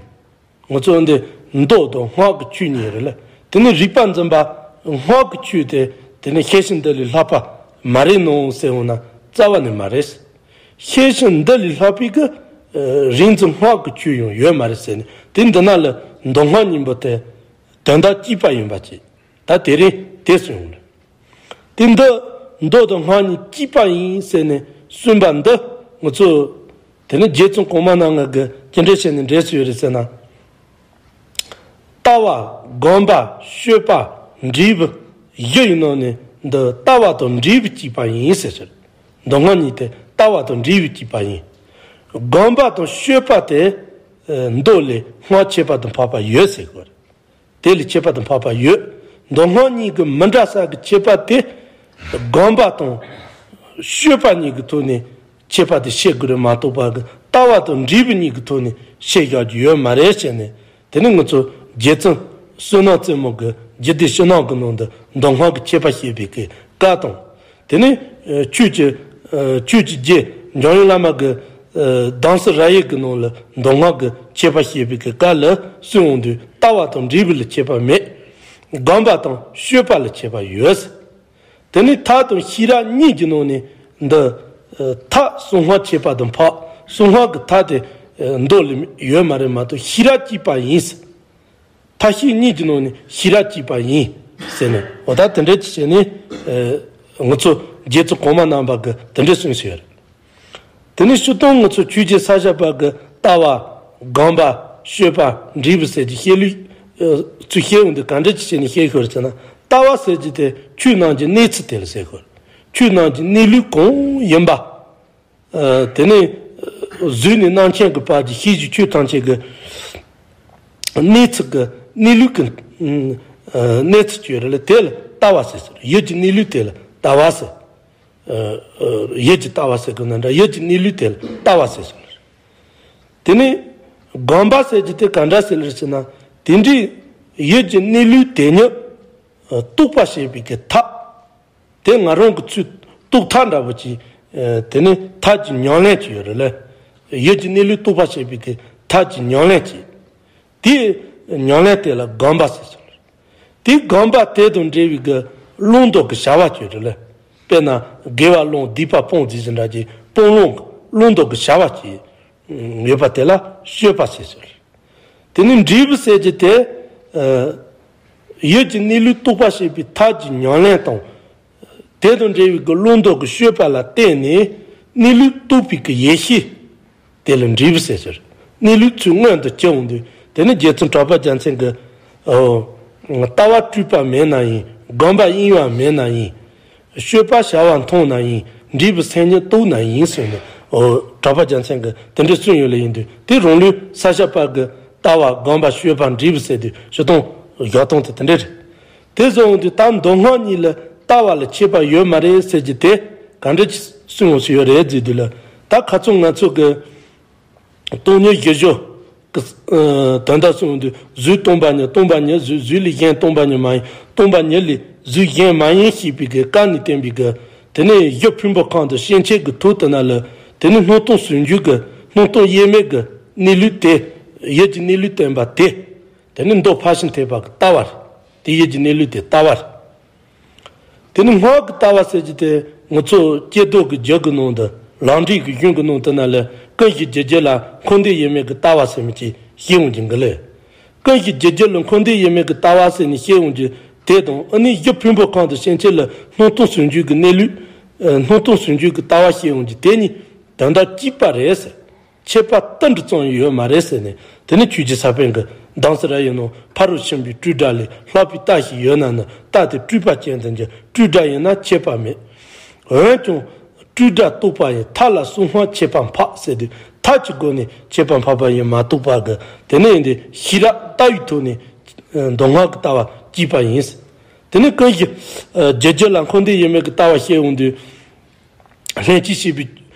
ང་ཚོ་འདི་མདོ་དང་སྔགས་ཀྱི་ཆོས་གཉིས་རེད་ལ། དེ་ནི་རིག་པ་འཛིན་པ་སྔགས་ཀྱི་ཆོས་དེ་དེ་ནི་ཤེར་ཕྱིན་འདི་ལས་ལྷག་པ་མ་རེད་ནོ་ཟེར་འོང་ན་རྩ་བ་ནས་མ་རེད། ཤེར་ཕྱིན་འདི་ལས་ལྷག་པའི་གི་རིག་འཛིན་སྔགས་ཀྱི་ཆོས་ཡང་ཡོད་མ་རེད་ཟེར་ནས། དེ་འདི་ན་ལ་མདོ་སྔགས་གཉིས་པོ་དེ་དོན་དག་གཅིག་པ་ཡིན་པ་ཅིག་ད་དེ་རིང་དེ་གསུངས་ཡོང་ལ། དེ་འདི་མདོ་དང་སྔགས་གཉིས་གཅིག་པ་ཡིན་ཟེར་ནས་གསུངས་པ་འདི་ང་ཚོ་དེ་ནི་རྗེ་བཙུན་གོང་མ་རྣམ་ལྔ་གིས་ཅི་འདྲ་བྱས་ནས་འགྲེལ་བཤད་ཡོད་རེད་ཟེར་ན། ལྟ་བ། སྒོམ་པ། སྤྱོད་པ། འབྲས་བུ། བཞི་ཡི་ནང་ནས་འདི་ལྟ་བ་དང་འབྲས་བུ་གཅིག་པ་ཡིན་ཟེར་ཟེར། མདོ་སྔགས་གཉིས་དེ་ལྟ་བ་དང་འབྲས་བུ་གཅིག་པ་ཡིན། སྒོམ་པ་དང་སྤྱོད་པ་དེ་མདོ་ལས་སྔགས་ཁྱད་པར་དུ་འཕགས་པ་ཡོད་ཟེར་དགོས་རེད། དེ་ལས་ཁྱད་པར་དུ་འཕགས་པ་ཡོད། མདོ་སྔགས་གཉིས་ཀྱི་མི་འདྲ་ས་གི་ཁྱད་པར་དེ། སྒོམ་པ་དང་སྤྱོད་པ་གཉིས་ཀྱི་ཐོག་ནས་ཁྱད་པར་དེ་བཤད་དགོས་རེད་མ་གཏོགས་པ་གི་ལྟ་བ་དང་འབྲས་བུ་གཉིས་ཀྱི་ཐོག་ནས་བཤད་བཞག་རྒྱུ་ཡོད་མ་རེད་ཟེར་ནས། དེ་ནི་ང་ཚོ་རྗེ་བཙུན་བསོད་ནམས་རྩེ་མོ་གི་རྒྱུད་སྡེ་ཕྱི་ནང་གི་ནང་དུ་མདོ་སྔགས་ཀྱི་ཁྱད་པར་བཤད་པའི་གི་བཀའ་དང་། དེ་ནས་ཆོས་ཀྱི་ཆོས་ཀྱི་རྗེ་འཇམ་དབྱངས་བླ་མ་གི་གདམས་སྲིད་ར་ཡིག་གི་ནང་ལ་མདོ་སྔགས་ཀྱི་ཁྱད་པར་བཤད་པའི་གི་བཀའ་ལ་གསུངས་འོང་དུས། ལྟ་བ་དང་འབྲས་བུ་ལ་ཁྱད་པར་མེད། སྒོམ་པ་དང་སྤྱོད་པ་ལ་ཁྱད་པར་ཡོད། དེ་ནི་ཐབས་དང་ཤེས་རབ་གཉིས་ཀྱི་ནང་ནས་འདི་ཐབས་གསང་སྔགས་ཁྱད་པར་དུ་འཕགས། གསང་སྔགས་ཀྱི་ཐབས་དེ་མདོ་ལ་ཡོད་མ་རེད་མ་གཏོགས་ཤེས་རབ་གཅིག་པ་ཡིན། ཐབས་ཤེས་གཉིས་ཀྱི་ནང་ནས་ཤེས་རབ་གཅིག་པ་ཡིན་ཟེར་ནས། འོ་ད་དེ་འདྲ་ཅིག་བྱས་ནས་ང་ཚོ་རྗེ་བཙུན་གོང་མ་རྣམ་པ་གིས་དེ་འདྲ་གསུངས་ཟེར། དེ་ནས་སྤྱིར་བཏང་ང་ཚོ་ཆོས་རྗེ་ས་སྐྱ་པ་གི་ལྟ་བ། སྒོམ་པ། སྤྱོད་པ། འབྲས་བུ་ཟེར་གྱི་བཤད་ལུགས་ཚུར་བཤད་འོང་དུས་ག་འདྲ་ཅིག་བྱས་ནས་བཤད་ཤོར་ཟེར་ན། ལྟ་བ་ཟེར་གྱི་དེ་ཆོས་རྣམས་ཀྱི་གནས་ཚུལ་དེ་ལ་ཟེར་ཤོར། ཆོས་རྣམས་ཀྱི་གནས་ལུགས་གང་ཡིན་པ། དེ་ནས་གཟུགས་ནས་རྣམ་མཁྱེན་གྱི་བར་གྱི་ཤེས་བྱའི་ཆོས་ཐམས་ཅད་ཀྱི་གནས་ཚུལ་གྱི་གནས་ལུགས་ཀྱི་གནས་ཚུལ་ཅིག་ཡོད་རེད་ལ། དེ་ལ་ལྟ་བ་ཟེར་ཟེར། ཡུལ་གྱི་གནས་ལུགས་དེ་ལ་ལྟ་བ་ཟེར། ཡུལ་གྱི་ལྟ་བ་ཟེར་གི་ན་འདྲ། ཡུལ་གྱི་གནས་ལུགས་དེ་ལ་ལྟ་བ་ཟེར་ཟེར། དེ་ནས་སྒོམ་པ་ཟེར་གྱི་དེ་ག་འདྲ་ཟེར་ལ་ཟེར་ན། དེ་འདྲའི་ཡུལ་གྱི་གནས་ལུགས་དེ་ཉིད་རྟོགས་པར་བྱེད་པའི་གི་ཐབས། དེ་ང་རང་གི་ཚུལ་རྟོགས་ཐབས་འདྲ་པོ་ཅིག་དེ་ནི་ཐབས་ཀྱི་ཉམས་ལེན་ཅིག་ཡོད་རེད་ལ། ཡུལ་གྱི་གནས་ལུགས་རྟོགས་པར་བྱེད་པའི་གི་ཐབས་ཀྱི་ཉམས་ལེན་ཅིག་དེའི་ཉམས་ལེན་དེ་ལ་སྒོམ་པ་ཟེར་ཟེར། དེའི་སྒོམ་པ་དེ་དང་འབྲེལ་བའི་གི་བླང་དོར་གྱི་བྱ་བ་ཅིག་རེད་ལ། དཔེར་ན་དགེ་བ་བླང་སྡིག་པ་སྤོང་ཟེར་གྱི་འདྲ་གྱི་སྤོང་བླང་བླང་དོར་གྱི་བྱ་བ་ཅིག་ཡོད་པ་དེ་ལ་སྤྱོད་པ་ཟེར་ཟེར། དེ་ནི་འབྲས་བུ་ཟེར་གྱི་དེ། ཡུལ་གྱི་གནས་ལུགས་རྟོགས་པར་བྱེད་པའི་ཐབས་ཀྱི་ཉམས་ལེན་དང་། དེ་དང་འབྲེལ་བའི་གི་བླང་དོར་གྱི་སྤྱོད་པ་ལ་བརྟེན་ནས་གནས་ལུགས་རྟོགས་པའི་གི་ཡེ་ཤེས། དེ་ལ་འབྲས་བུ་ཟེར་ཟེར། གནས་ལུགས་ཚུལ་མངོན་དུ་གྱུར་འོང་དུས། དེ་ནི་རྗེ་བཙུན་གྲགས་པ་རྒྱལ་མཚན་གྱི། ཨོ། ལྟ་བ་སྤྲོས་པ་མེད་ན་ཡིན། སྒོམ་པ་གཡེང་བ་མེད་ན་ཡིན། སྤྱོད་པ་བྱ་བ་མཐོང་ན་ཡིན། འབྲས་བུ་སེམས་ཉིད་རྟོགས་ན་ཡིན་ཟེར་ནས། ཨོ། གྲགས་པ་རྒྱལ་མཚན་གྱིས་དེ་འདྲ་གསུངས་ཡོད་ལ་ཡིན་དུས། དེ་རང་ལུགས་ས་སྐྱ་པ་གི་ལྟ་བ། སྒོམ་པ། སྤྱོད་པ། འབྲས་བུ་ཟེར་དུས་སྤྱིར་བཏང་བཞག་སྟངས་དེ་དེ་འདྲ་རེད། དེ་བཟོ་འོང་དུས་ད་མདོ་སྔགས་གཉིས་ལ་ལྟ་བ་ལ་ཁྱད་པར་ཡོད་མ་རེད་ཟེར་གྱི་དེ་ག་འདྲ་ཅིག་གསུང་འོང་ཞིག་ཡོད་རེད་ཟེར་དུས་ལ། ད་ཁ་ཚོན་ང་ཚོ་གི་སྟོང་ཉིད་བཞི་སྦྱོར་གི་དོན་དག་གསུང་འོང་དུས་གཟུགས་སྟོང་པ་ཉིད། སྟོང་པ་ཉིད་གཟུགས། གཟུགས་ལས་གཞན་སྟོང་པ་ཉིད་མ་ཡིན། སྟོང་པ་ཉིད་ལས་གཟུགས་གཞན་མ་ཡིན་ཞེས་པའི་གི་བཀའ་ནས་བསྟན་པའི་གི། དེ་ནས་གཞི་ཕུང་པོ་ཁམས་དང་སྐྱེ་མཆེད་ཀྱི་ཐོག་དེ་ན་ལ། དེ་ནས་སྣང་སྟོང་ཟུང་འཇུག་གི་སྣང་སྟོང་དབྱེར་མེད་ཀྱི་གནས་ལུགས་དེ། ཡུལ་གྱི་གནས་ལུགས་བསྟན་པ་དེ། དེ་ནི་མདོ་ཕར་ཕྱིན་ཐེག་པ་གི་ལྟ་བ་རེད། དེ་ཡུལ་གྱི་གནས་ལུགས་དེ་ལྟ་བ་རེད། དེ་ནི་སྔགས་ཀྱི་ལྟ་བ་ཟེར་གྱི་དེ་ང་ཚོ་ཀྱེ་རྡོར་གྱི་རྒྱུད་ཀྱི་ནང་དུ། ལམ་འབྲས་ཀྱི་གཞུང་གི་ནང་དུ་ན་ལ་ཀུན་གཞི་རྒྱུ་རྒྱུད་ལ་འཁོར་འདས་དབྱེར་མེད་ཀྱི་ལྟ་བ་ཟེར་མི་ཅིག་བཤད་འོང་གི་འགི་ལེ། ཀུན་གཞི་རྒྱུ་རྒྱུད་ལ་འཁོར་འདས་དབྱེར་མེད་ཀྱི་ལྟ་བ་ཟེར་ནས་བཤད་འོང་གི་དེ་དང་། ཨ་ནི་གཞི་ཕུང་པོ་ཁམས་དང་སྐྱེ་མཆེད་ལ་སྣང་སྟོང་ཟུང་འཇུག་གི་གནས་ལུགས། ཨ། སྣང་སྟོང་ཟུང་འཇུག་གི་ལྟ་བ་བཤད་འོང་གི་དེ་གཉིས་དོན་དག་གཅིག་པ་རེད་ཟེར། ཁྱད་པར་ཏིལ་འབྲུ་ཙམ་ཡང་ཡོད་མ་རེད་ཟེར་ནས། དེ་ནི་ཆོས་རྗེ་ས་པཎ་གྱིས་གདམས་ཟེར་ར་ཡིན་ནོ། ཕ་རོལ་ཕྱིན་པའི་སྤྲོས་བྲལ་ལས། ལྷག་པའི་རྟགས་ཤིག་ཡོད་ན་ནི། རྟགས་དེ་སྤྲོས་པ་ཅན་དུ་འགྱུར། སྤྲོས་བྲལ་ཡིན་ན་ཁྱད་པར་མེད། འོན་ཀྱང་སྤྲོས་བྲལ་རྟོགས་པ་ཡི། མཐའ་ལ་གསང་སྔགས་ཁྱད་པར་འཕགས་ཟེར་དུས། མཐའ་གྱི་སྒོ་ནས་ཁྱད་པར་འཕགས་པ་ཡིན་མ་རྟོགས་པ་གི། དེ་ནི་འདི་ཤེས་རབ་ལྟ་བའི་ཐོག་ནས་མདོ་སྔགས་ཀྱི་ལྟ་བ་གཅིག་པ་ཡིན། དེ་ནི་ཀུན་གཞི་རྒྱུ་རྒྱུད་ལ་འཁོར་འདས་དབྱེར་མེད་ཀྱི་ལྟ་བ་བཤད་འོང་དུས། ལྷན་ཅིག་སྐྱེས་པའི་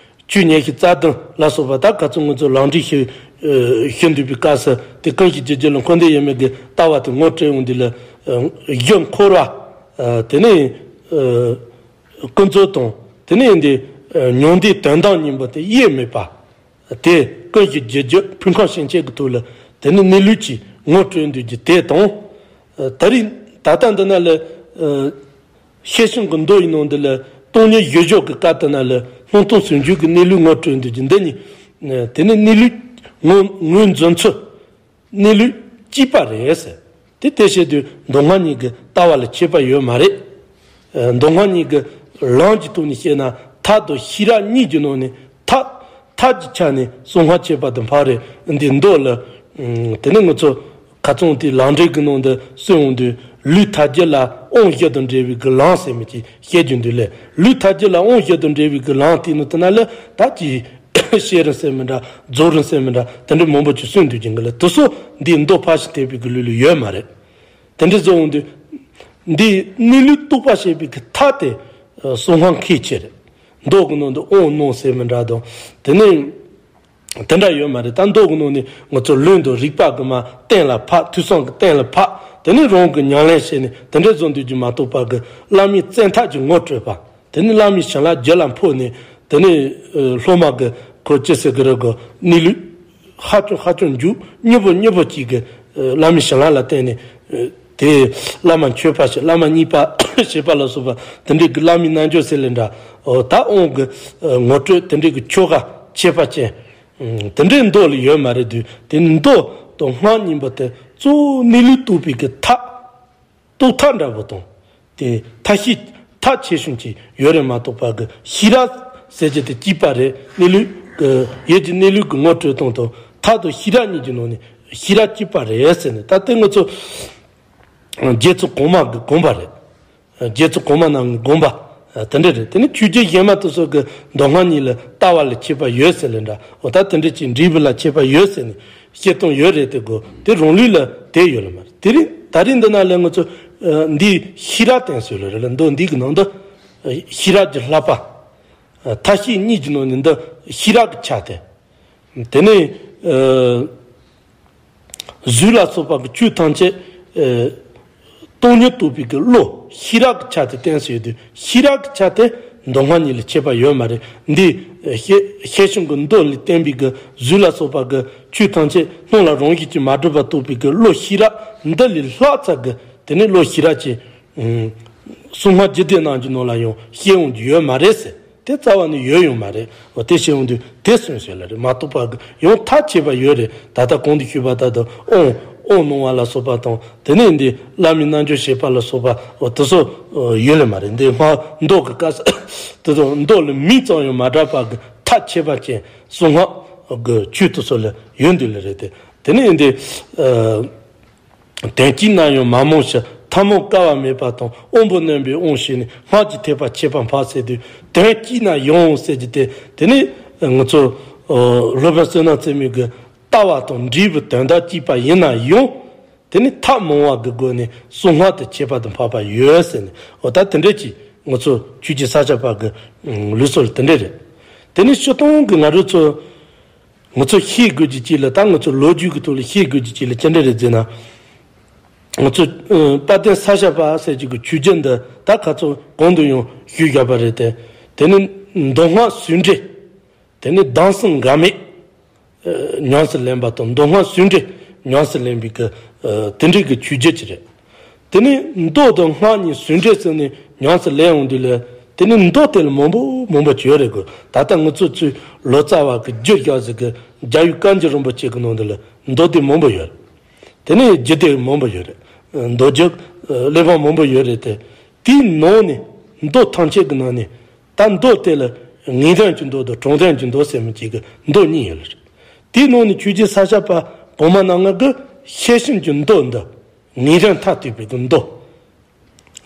ཆོས་ཉེར་ཞི་རྩ་བདུན་ལ་སོགས་པ། ད་ག་ཚོད་ང་ཚོ་ལམ་འབྲས་ཞུ་ཞུ་འདོད་པའི་སྐབས་སུ། དེ་ཀུན་གཞི་རྒྱུ་རྒྱུད་ལ་འཁོར་འདས་དབྱེར་མེད་ཀྱི་ལྟ་བ་དེ་ངོ་སྤྲོད་འོང་དུས་ལ། གཞི་འཁོར་བ། དེ་ནས་ཀུན་རྫོབ་དང་། དེ་ནས་འདི་མྱང་འདས་དོན་དམ་གཉིས་པོ་དེ་དབྱེར་མེད་པ། དེ་ཀུན་གཞི་རྒྱུ་རྒྱུད་ཕུང་ཁམས་སྐྱེ་མཆེད་ཀྱི་ཐོག་ལ། དེ་ནི་གནས་ལུགས་ཀྱི་ངོ་སྤྲོད་འདོད་རྒྱུ་དེ་དང་། ད་རེས་ད་ལྟ་འདི་ན་ལ། ཤེར་ཕྱིན་གྱི་མདོ་ཡི་ནང་འདི་ལ་སྟོང་ཉིད་བཞི་སྦྱོར་གྱི་སྐབས་དེ་ན་ལ་སྣང་སྟོང་ཟུང་འཇུག་གི་གནས་ལུགས་ངོ་སྤྲོད་འདོད་རྒྱུ་འདི་གཉིས། དེ་ནི་གནས་ལུགས་ངོས་ངོས་འཛིན་ཚུལ། གནས་ལུགས་གཅིག་པ་རེད་ཟེར། དེ་དེ་བཤད་དུས་མདོ་སྔགས་གཉིས་ཀྱི་ལྟ་བ་ལ་ཁྱད་པར་ཡོད་མ་རེད། མདོ་སྔགས་གཉིས་ཀྱི་ལམ་གྱི་ཐོག་ནས་བཤད་ན་མཐའ་དང་ཤེས་རབ་གཉིས་ཀྱི་ནང་ནས་མཐའ། མཐའ་གྱི་ཆ་ནས་གསང་སྔགས་ཁྱད་པར་དུ་འཕགས་རེད། འདི་མདོ་ལ། དེ་ནས་ང་ཚོ་ཁ་ཚོན་དེ་ལམ་འབྲས་ཀྱི་ནང་དུ་གསུང་འོང་དུས། ལུས་མཐའ་རྒྱུད་ལ་དབང་བཞི་དང་འབྲེལ་བའི་གི་ལམ་ཟེར་མི་ཅིག་བཤད་རྒྱུ་འདུག་ལེ། ལུས་མཐའ་རྒྱུད་ལ་དབང་བཞི་དང་འབྲེལ་བའི་གི་ལམ་དེ་ནི་དེ་ན་ལ་ད་ཅི། བཤད་རིམ་ཟེར་མི་འདྲ། རྫོགས་རིམ་ཟེར་མི་འདྲ། དེ་འདྲ་མང་པོ་ཅིག་གསུངས་འདུག་ཀྱང་གི་ལ། དེ་ཚོ་འདི་མདོ་ཕར་ཕྱིན་ཐེག་པའི་གི་ལུགས་ལ་ཡོད་མ་རེད། དེ་འདྲ་བཟོ་འོང་དུས། འདི་གནས་ལུགས་རྟོགས་པ་བྱེད་པའི་གི་མཐའ་དེ་གསང་སྔགས་ཁས་ཆེ་རེད། མདོ་གི་ནང་དུ་དབང་གནང་ཟེར་མི་འདྲ་དང་། དེ་ནས་དེ་འདྲ་ཡོད་མ་རེད། ད་མདོ་གི་ནང་ནས་ང་ཚོ་ལུང་དང་རིགས་པ་གི་མ་གཏན་ལ་ཕབ། ཐོས་བསམ་གི་གཏན་ལ་ཕབ། དེ་ནས་རང་གི་ཉམས་ལེན་བྱས་ནས་དེ་འདྲ་བཟོ་འདོད་རྒྱུ་མ་གཏོགས་པ་གི། བླ་མའི་བཙན་ཐབས་ཀྱིས་ངོ་སྤྲོད་པ། དེ་ནི་བླ་མའི་བྱིན་རླབས་རྒྱུད་ལ་ཕོག་ནས། དེ་ནི་སློབ་མ་གི་ཁོ་ཅི་ཟེར་གི་རེད་གོ། གནས་ལུགས་ཧ་ཅང་ཧ་ཅང་མགྱོགས། མྱུར་པོ་མྱུར་པོ་ཅིག་གི་བླ་མའི་བྱིན་རླབས་ལ་བརྟེན་ནས། དེ་བླ་མ་མཆོད་པ་བྱེད། བླ་མ་མཉེས་པ་བྱེད་པ་ལ་སོགས་པ་དེ་འདྲའི་གི་བླ་མའི་རྣལ་འབྱོར་ཟེར་ལེ་འདྲ། ད་དབང་གི་ངོ་སྤྲོད་དེ་འདྲའི་གི་ཆོ་ག་ཁྱད་པར་ཅན་དེ་འདྲའི་མདོ་ལ་ཡོད་མ་རེད་དུས། དེ་མདོ་དང་སྔགས་གཉིས་པོ་དེ་གཙོ་བོ་གནས་ལུགས་རྟོགས་པའི་གི་ཐབས། རྟོགས་ཐབས་འདྲ་པོ་དང་། དེ་ཐབས་ཤེས་ཐབས་ཆེ་ཆུང་ཅིག་ཡོད་རེད་མ་གཏོགས་པ་གི། ཤེས་རབ་ཟེར་རྒྱུ་དེ་གཅིག་པ་རེད། གནས་ལུགས་ཀྱི་ཡུལ་གྱི་གནས་ལུགས་ཀྱི་ངོ་སྤྲོད་སྟངས་དང་། ཐབས་དང་ཤེས་རབ་གཉིས་ཀྱི་ནང་ནས་ཤེས་རབ་གཅིག་པ་རེད་ཟེར་ནས། ད་ལྟ་ང་ཚོ་རྗེ་ཙོང་གོང་མ་གི་དགོངས་པ་རེད། རྗེ་ཙོང་གོང་མ་རྣམས་ཀྱི་དགོངས་པ་དེ་འདྲ་རེད། དེ་ནི་ཆོས་བརྒྱུད་གཞན་མ་དེ་ཚོ་གི་མདོ་སྔགས་གཉིས་ལ་ལྟ་བ་ལ་ཁྱད་པར་ཡོད་ཟེར་ལེ་འདྲ། འོ་ད་དེ་འདྲ་ཅིག་འབྲས་བུ་ལ་ཁྱད་པར་ཡོད་ཟེར་ནས། བཤད་སྟངས་ཡོད་རེད་དེ་གོ། དེ་རང་ལུགས་ལ་དེ་ཡོད་ལ་མ་རེད། དེ་རིང་ད་རིང་འདི་ན་ལ་ང་ཚོ་འདི་ཤེས་རབ་བསྟན་སྲོལ་ལ་རེད་ལ། མདོ་འདི་གི་ནང་དུ་ཤེས་རབ་ཀྱི་བསླབ་པ། མཐའ་བཤད་གཉིས་ཀྱི་ནང་ནས་འདི་ཤེས་རབ་ཀྱི་ཆ་དེ། དེ་ནས་གཟུགས་ལ་སོགས་པ་གི་ཆོས་ཐམས་ཅད་སྟོང་ཉིད་རྟོགས་པའི་གི་བློ་ཤེས་རབ་ཀྱི་ཆ་དེ་བསྟན་སྲོལ་ཡོད་དུས། ཤེས་རབ་ཀྱི་ཆ་དེ་མདོ་སྔགས་གཉིས་ལ་ཁྱད་པར་ཡོད་མ་རེད། འདི་ཤེར་ཤེར་ཕྱིན་གྱི་མདོ་ལས་བསྟན་པའི་གི་གཟུགས་ལ་སོགས་པ་གི་ཆོས་ཐམས་ཅད་སྣང་ལ་རང་བཞིན་གྱིས་མ་གྲུབ་པ་རྟོགས་པའི་གི་བློ་ཤེས་རབ་འདི་ལས་ལྷག་ཙམ་གི། དེ་ནས་བློ་ཤེས་རབ་ཀྱི་གསང་སྔགས་རྒྱུད་སྡེ་རྣམས་ཀྱི་ནང་ལ་ཡང་བཤད་འོང་རྒྱུ་ཡོད་མ་རེད་ཟེར། དེ་རྩ་བ་ནས་ཡོད་ཡོད་མ་རེད། འོ་དེ་བཤད་འོང་དུས་དེ་གསུངས་ཟེར་ལ་རེད་མ་གཏོགས་པ་གི་ཡང་ཐབས་ཁྱད་པར་ཡོད་རེད། ད་ལྟ་གོང་དུ་ཞུས་པ་ལྟར་དུ་དབང་དབང་གནང་བ་ལ་སོགས་པ་དང་། དེ་ནས་འདི་བླ་མའི་རྣལ་འབྱོར་བྱེད་པ་ལ་སོགས་པ། འོ་དེ་ཚོ་ཡོད་ལེ་མ་རེད། འདི་སྔགས་མདོ་གི་སྐབས་སུ་དེ་ཚོ་མདོ་ལ་མིང་ཙམ་ཡང་མ་གྲགས་པ་གི་ཐབས་ཁྱད་པར་ཅན་གསང་སྔགས་གི་ཆོས་དེ་ཚོ་ལ་ཡོད་འདུག་ལེ་རེད་དེ། དེ་ནས་འདི། དོན་གཅིག་ན་ཡང་མ་རྨོངས་ཤིང་། ཐལ་མོ་དཀའ་བ་མེད་པ་དང་། དབང་པོ་རྣོན་པོས་དབང་ཞུས་ནས། སྔགས་ཀྱི་ཐེག་པ་ཁྱད་པར་འཕགས་ཟེར་དུས། དོན་གཅིག་ན་ཡང་ཟེར་གྱི་དེ། དེ་ནི་ང་ཚོ་སློབ་དཔོན་བསོད་ནམས་རྩེ་མོའི་གི་ལྟ་བ་དང་འབྲས་བུ་དོན་དག་གཅིག་པ་ཡིན་ན་ཡང་། དེ་ནི་ཐབས་མང་བ་གི་སྒོ་ནས་གསང་སྔགས་དེ་ཁྱད་པར་དུ་འཕགས་པ་ཡོད་ཟེར་ནས། འོ་ད་དེ་འདྲ་ཅིག་ང་ཚོ་ཆོས་རྗེ་ས་སྐྱ་པ་གི་ལུགས་སྲོལ་དེ་འདྲ་རེད། དེ་ནི་སྤྱིར་བཏང་གི་ང་རང་ཚོ་ང་ཚོ་ཤེས་དགོས་ཀྱི་ཅིག་ལ། ད་ང་ཚོ་ལོ་རྒྱུས་ཀྱི་ཐོག་ལ་ཤེས་དགོས་ཀྱི་ཅིག་ལ་ཅི་འདྲ་རེད་ཟེར་ན། ང་ཚོ་ཨ་དཔལ་ལྡན་ས་སྐྱ་པ་ཟེར་གྱི་གི་ཆོས་རྗེ་འདི་ད་ཁ་ཚོ་གོང་དུ་ཡང་ཞུས་བཞག་པ་རེད་དེ། དེ་ནི་མདོ་སྔགས་ཟུང་འབྲེལ། དེ་ནི་གདམས་ངག་འགལ་མེད་ཨ་ཉམས་སུ་ལེན་པ་དང་། མདོ་སྔགས་ཟུང་འབྲེལ་ཉམས་སུ་ལེན་པའི་གི་ཨ་དེ་འདྲའི་གི་ཆོས་རྗེ་ཅིག་རེད། དེ་ནི་མདོ་དང་སྔགས་གཉིས་ཟུང་འབྲེལ་ཟེར་ནས་ཉམས་སུ་ལེན་ཡོང་དུས་ལ། དེ་ནི་མདོ་དེ་ལ་མང་པོ་མང་པོ་ཅིག་ཡོད་རེད་གོ། ད་ལྟ་ང་ཚོ་ཚོའི་ལོ་ཙཱ་བ་གི་རྒྱུད་བཞག་ཟིག་གི་རྒྱལ་བའི་བཀའ་འགྱུར་རིན་པོ་ཆེ་གི་ནང་དུ་ལ་མདོ་སྡེ་མང་པོ་ཡོད་རེད། དེ་ནས་རྒྱུད་སྡེ་མང་པོ་ཡོད་རེད། མདོ་རྒྱུད་གླེགས་བམ་མང་པོ་ཡོད་རེད་དེ། དེའི་ནང་ནས་མདོ་ཐམས་ཅད་ཀྱི་ནང་ནས་ད་མདོ་དེ་ལ་ངེས་དོན་གྱི་མདོ་དང་དྲང་དོན་གྱི་མདོ་ཟེར་མི་གཅིག་གི་མདོ་གཉིས་ཡོད་ལ། དེའི་ནང་ནས་ཆོས་རྗེ་ས་སྐྱ་པ་གོང་མ་རྣམ་ལྔ་གིས་ཤེར་ཕྱིན་གྱི་མདོ་འདི་ངེས་དོན་མཐར་ཐུག་པའི་གི་མདོ།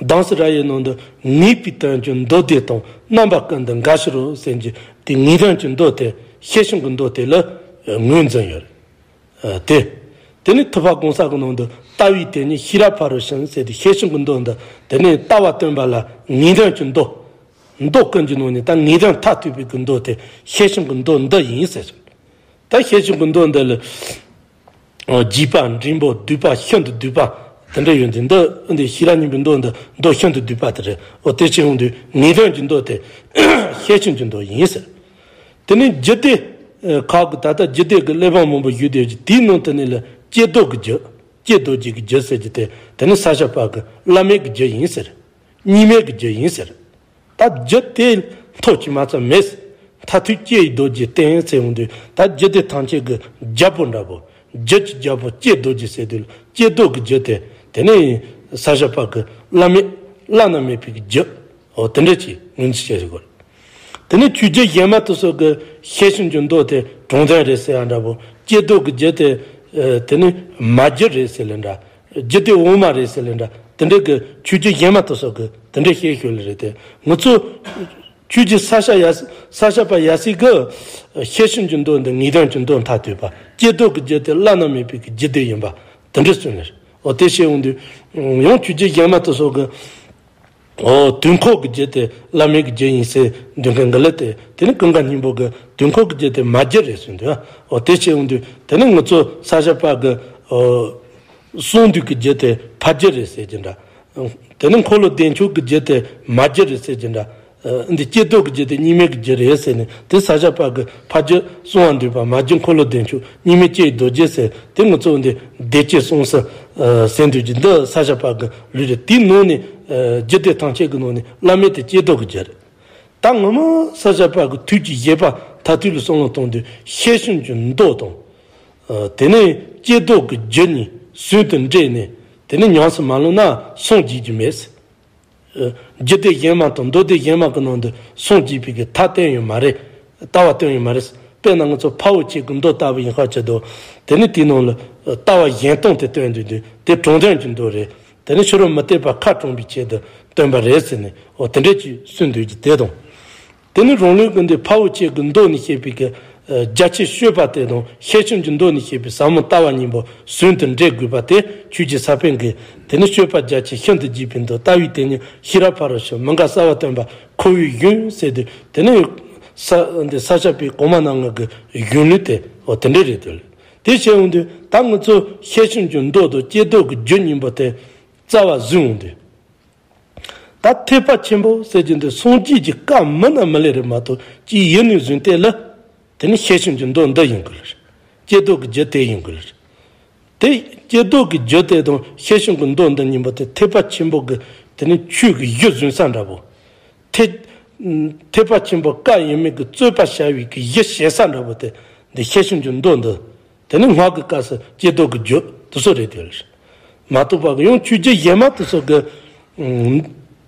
གདམས་ངག་ར་ཡི་ནང་དུ་ངེས་པའི་དོན་གྱི་མདོ་སྡེ་དང་རྣམ་པ་ཀུན་ཏུ་འགའ་ཞིག་རོ་ཟེར་གྱི་དེ་ངེས་དོན་གྱི་མདོ་དེ། ཤེར་ཕྱིན་གྱི་མདོ་དེ་ལ་ངོས་འཛིན་ཡོད་རེད། ཨ་དེ། དེ་ནི་ཐུབ་པ་གང་ཟག་གི་ནང་དུ་ལྟ་བའི་དེ་ཉིད་ཤེས་རབ་ཕ་རོལ་ཕྱིན་ཟེར་ཏེ། ཤེར་ཕྱིན་གྱི་མདོ་འདི་དེ་ནི་ལྟ་བ་སྟོན་པ་ལ་ངེས་དོན་གྱི་མདོ། མདོ་ཀུན་གྱི་ནང་ནས་ད་ངེས་དོན་མཐར་ཐུག་པའི་གི་མདོ་དེ་ཤེར་ཕྱིན་གྱི་མདོ་འདི་ཡིན་ཟེར། ད་ཤེར་ཕྱིན་གྱི་མདོ་འདི་ལ་ཨ་རྒྱས་པ་འབྲིང་པོ་བསྡུས་པ་ཤིན་ཏུ་བསྡུས་པ་དེ་འདྲ་ཡོད་དེ། འདི་འདི་ཤེས་རབ་སྙིང་པོའི་མདོ་འདི་མདོ་ཤིན་ཏུ་བསྡུས་པ་དེ་རེད། འོ་དེ་བྱས་ཡོང་དུས་ངེས་དོན་གྱི་མདོ་དེ་ཤེར་ཕྱིན་གྱི་མདོ་ཡིན་ཟེར། དེ་ནས་རྒྱུད་སྡེ་ཁག་གི་ད་ལྟ་རྒྱུད་སྡེ་གི་གླེགས་བམ་མང་པོ་ཞུས་བསྡད་ཀྱི་དེའི་ནང་དེ་ནས་ལ་ཀྱེ་རྡོར་གྱི་རྒྱུད། ཀྱེ་རྡོ་རྗེ་གི་རྒྱུད་ཟེར་གྱི་དེ་དེ་ནི་ས་སྐྱ་པ་གི་བླ་མེད་ཀྱི་རྒྱུད་ཡིན་ཟེར། གཉིས་མེད་ཀྱི་རྒྱུད་ཡིན་ཟེར། ད་རྒྱུད་དེ་ཐོག་གཅིག་མ་ཚད་མེད། མཐར་ཐུག་ཀྱེ་ཡི་རྡོ་རྗེ་བསྟན་ཟེར་ཡོང་དུས། ད་རྒྱུད་སྡེ་ཐམས་ཅད་ཀྱི་རྒྱལ་པོ་འདྲ་པོ། རྒྱུད་ཀྱི་རྒྱལ་པོ་ཀྱེ་རྡོ་རྗེ་ཟེར་དུས་ལ་ཀྱེ་རྡོར་གྱི་རྒྱུད་དེ་དེ་ནི་ས་སྐྱ་པ་གི་བླ་མེད་བླ་ན་མེད་པའི་གི་རྒྱུད། འོ་དེ་འདྲ་ཅིག་ངོས་འཛིན་བྱེད་དགོས། དེ་ནས་ཆོས་རྗེ་གཞན་མ་དེ་ཚོ་གི་ཤེར་ཕྱིན་གྱི་མདོ་དེ་དྲང་དོན་རེད་ཟེར་ཡ་འདྲ་པོ། ཀྱེ་རྡོར་གྱི་རྒྱུད་དེ་ཨ་དེ་ནི་མ་རྒྱུད་རེད་ཟེར་ལེ་འདྲ། རྒྱུད་དེ་དབུ་མ་རེད་ཟེར་ལེ་འདྲ། དེ་འདྲ་གི་ཆོས་རྗེ་གཞན་མ་དེ་ཚོ་གི་དེ་འདྲ་བཤད་ཤོད་ལེ་རེད་དེ། ང་ཚོ་ཆོས་རྗེ་ས་སྐྱ་ཡ་ས་སྐྱ་པ་ཡབ་སྲས་གི་ཤེར་ཕྱིན་གྱི་མདོ་འདི་ངེས་དོན་གྱི་མདོ་མཐར་ཐུག་པ། ཀྱེ་རྡོར་གྱི་རྒྱུད་དེ་བླ་ན་མེད་པའི་གི་རྒྱུད་སྡེ་ཡིན་པ་དེ་འདྲ་གསུངས་ནས། འོ་དེ་བཤད་ཡོང་དུས་ཡང་ཆོས་རྗེ་གཞན་མ་དེ་ཚོ་གི་འོ་དུས་འཁོར་གྱི་རྒྱུད་དེ་བླ་མེད་ཀྱི་རྒྱུད་ཡིན་ཟེར་འདོན་མཁན་ག་ལ་དེ། དེ་ནི་ཀུན་དགའ་སྙིང་པོ་གི་དུས་འཁོར་གྱི་རྒྱུད་དེ་མ་རྒྱུད་རེད་གསུངས་འདུག། འོ་དེ་བཤད་ཡོང་དུས་དེ་ནི་ང་ཚོ་ས་སྐྱ་པ་གི་འོ་གསང་འདུས་ཀྱི་རྒྱུད་དེ་ཕ་རྒྱུད་རེད་ཟེར་གྱི་འདྲ། དེ་ནི་འཁོར་ལོ་བདེ་མཆོག་གི་རྒྱུད་དེ་མ་རྒྱུད་རེད་ཟེར་གྱི་འདྲ། འདི་ཀྱེ་རྡོར་གྱི་རྒྱུད་དེ་གཉིས་མེད་ཀྱི་རྒྱུད་རེད་ཟེར་ནས། དེ་ས་སྐྱ་པ་གི་ཕ་རྒྱུད་གསང་བ་འདུས་པ། མ་རྒྱུད་འཁོར་ལོ་བདེ་མཆོག། གཉིས་མེད་ཀྱེ་ཡི་རྡོ་རྗེ་ཟེར། དེ་ང་ཚོ་འདི་སྡེ་བཅུ་གསུམ་ཟེར་ཟེར་འདུག་གི། འདི་ས་སྐྱ་པ་གི་ལུགས་རེད། དེའི་ནང་ནས་ཨ་རྒྱུད་སྡེ་ཐམས་ཅད་ཀྱི་ནང་ནས་བླ་མེད་དེ་ཀྱེ་རྡོར་གྱི་རྒྱུད་རེད། ད་ངོ་མ་ས་སྐྱ་པ་གི་ཐུགས་ཀྱི་བཞེད་པ་མཐར་ཐུག་ལ་བསམ་བློ་གཏོང་དུས་ཤེར་ཕྱིན་གྱི་མདོ་དང་། ཨ་དེ་ནས་ཀྱེ་རྡོར་གྱི་རྒྱུད་གཉིས་ཟུང་དུ་འབྲེལ་ནས་དེ་ནས་ཉམས་སུ་མ་བླངས་ན་སངས་རྒྱས་ཀྱི་མེད། ཨ་རྒྱུད་སྡེ་གཞན་མ་དང་མདོ་སྡེ་གཞན་མ་གི་ནང་དུ་སངས་རྒྱས་པའི་གི་ཐབས་བསྟན་ཡོད་མ་རེད། ལྟ་བ་བསྟན་ཡོད་མ་རེད། དཔེར་ན་ང་ཚོ་འཕགས་པོ་ཁྱེད་ཀྱི་མདོ་ལྟ་བུ་ཡིན་ཁ་ཆེ་དོ། དེ་ནི་དེའི་ནང་ལ་ལྟ་བ་གཞན་སྟོང་དེ་སྟོན་དུས་དུས་དེ་དྲང་དོན་གྱི་མདོ་རེད། དེ་ནི་ཕྱི་རོལ་མུ་སྟེགས་པ་ཁ་དྲངས་པའི་ཆེད་དུ་སྟོན་པ་རེད་ཟེར་ནས། འོ་དེ་འདྲས་ཀྱིས་གསུངས་འདུག་གི། དེ་དང་། དེ་ནི་རང་ལུགས་ཀྱི་འདི་འཕགས་པོ་ཁྱེད་ཀྱི་མདོ་ནས་བཤད་པའི་གི་རྒྱ་ཆེར་སྤྱོད་པ་དེ་དང་ཤེར་ཕྱིན་གྱི་མདོ་ནས་བཤད་པའི་ཟབ་མོ་ལྟ་བ་གཉིས་པོ་ཟུང་དུ་འབྲེལ་དགོས་པ་དེ་ཆོས་ཀྱི་ས་པཎ་གྱིས། དེ་ནི་སྤྱོད་པ་རྒྱ་ཆེ་ཤིན་ཏུ་རྒྱས་པའི་མདོ། ལྟ་བའི་དེ་ཉིད་ཤེས་རབ་ཕ་རོལ་ཕྱིན། མི་འགལ་གསལ་བ་སྟོན་པ་ཁོ་བོའི་གཞུང་ཟེར་དུས། དེ་ནི་ས་འདི་ས་སྐྱ་པའི་གོང་མ་རྣམ་ལྔ་གི་གཞུང་ལུགས་དེ་འོ་དེ་འདྲས་རེད་འདུག། དེ་བྱས་ཡོང་དུས་ད་ང་ཚོ་ཤེར་ཕྱིན་གྱི་མདོ་དང་ཀྱེ་རྡོར་གྱི་རྒྱུད་གཉིས་པོ་དེ་རྩ་བ་བཟུང་ཡོང་དུས། ད་ཐེག་པ་ཆེན་པོ་ཟེར་གྱི་འདི་སངས་རྒྱས་ཀྱི་བཀའ་མིན་ན་མི་ལེ་རེད་མ་གཏོགས་ཅིག་ཡིན་ནས་བཟུང་སྟེ་ལ། དེ་ནི་ཤེར་ཕྱིན་གྱི་མདོ་འདི་ཡིན་དགོས་ལེ། ཀྱེ་རྡོར་གྱི་རྒྱུད་དེ་ཡིན་དགོས་ལེ། དེ་ཀྱེ་རྡོར་གྱི་རྒྱུད་དེ་དང་ཤེར་ཕྱིན་གྱི་མདོ་འདི་གཉིས་པོ་དེ་ཐེག་པ་ཆེན་པོ་གི་དེ་ནི་ཆོས་ཀྱི་གཞི་བཟུང་ས་འདྲ་པོ། ཐེག་ཐེག་པ་ཆེན་པོ་བཀའ་ཡིན་མིན་གྱི་རྩོད་པ་བྱ་བའི་གི་གཞི་བྱེད་ས་འདྲ་པོ་དེ་འདི་ཤེར་ཕྱིན་གྱི་མདོ་འདི། དེ་ནི་སྔགས་ཀྱི་སྐབས་སུ་ཀྱེ་རྡོར་གྱི་རྒྱུད་དེ་ཚོ་རེད་དེ། མ་གཏོགས་པ་གི་ཡང་ཆོས་བརྒྱུད་གཞན་མ་དེ་ཚོ་གི་ཨ་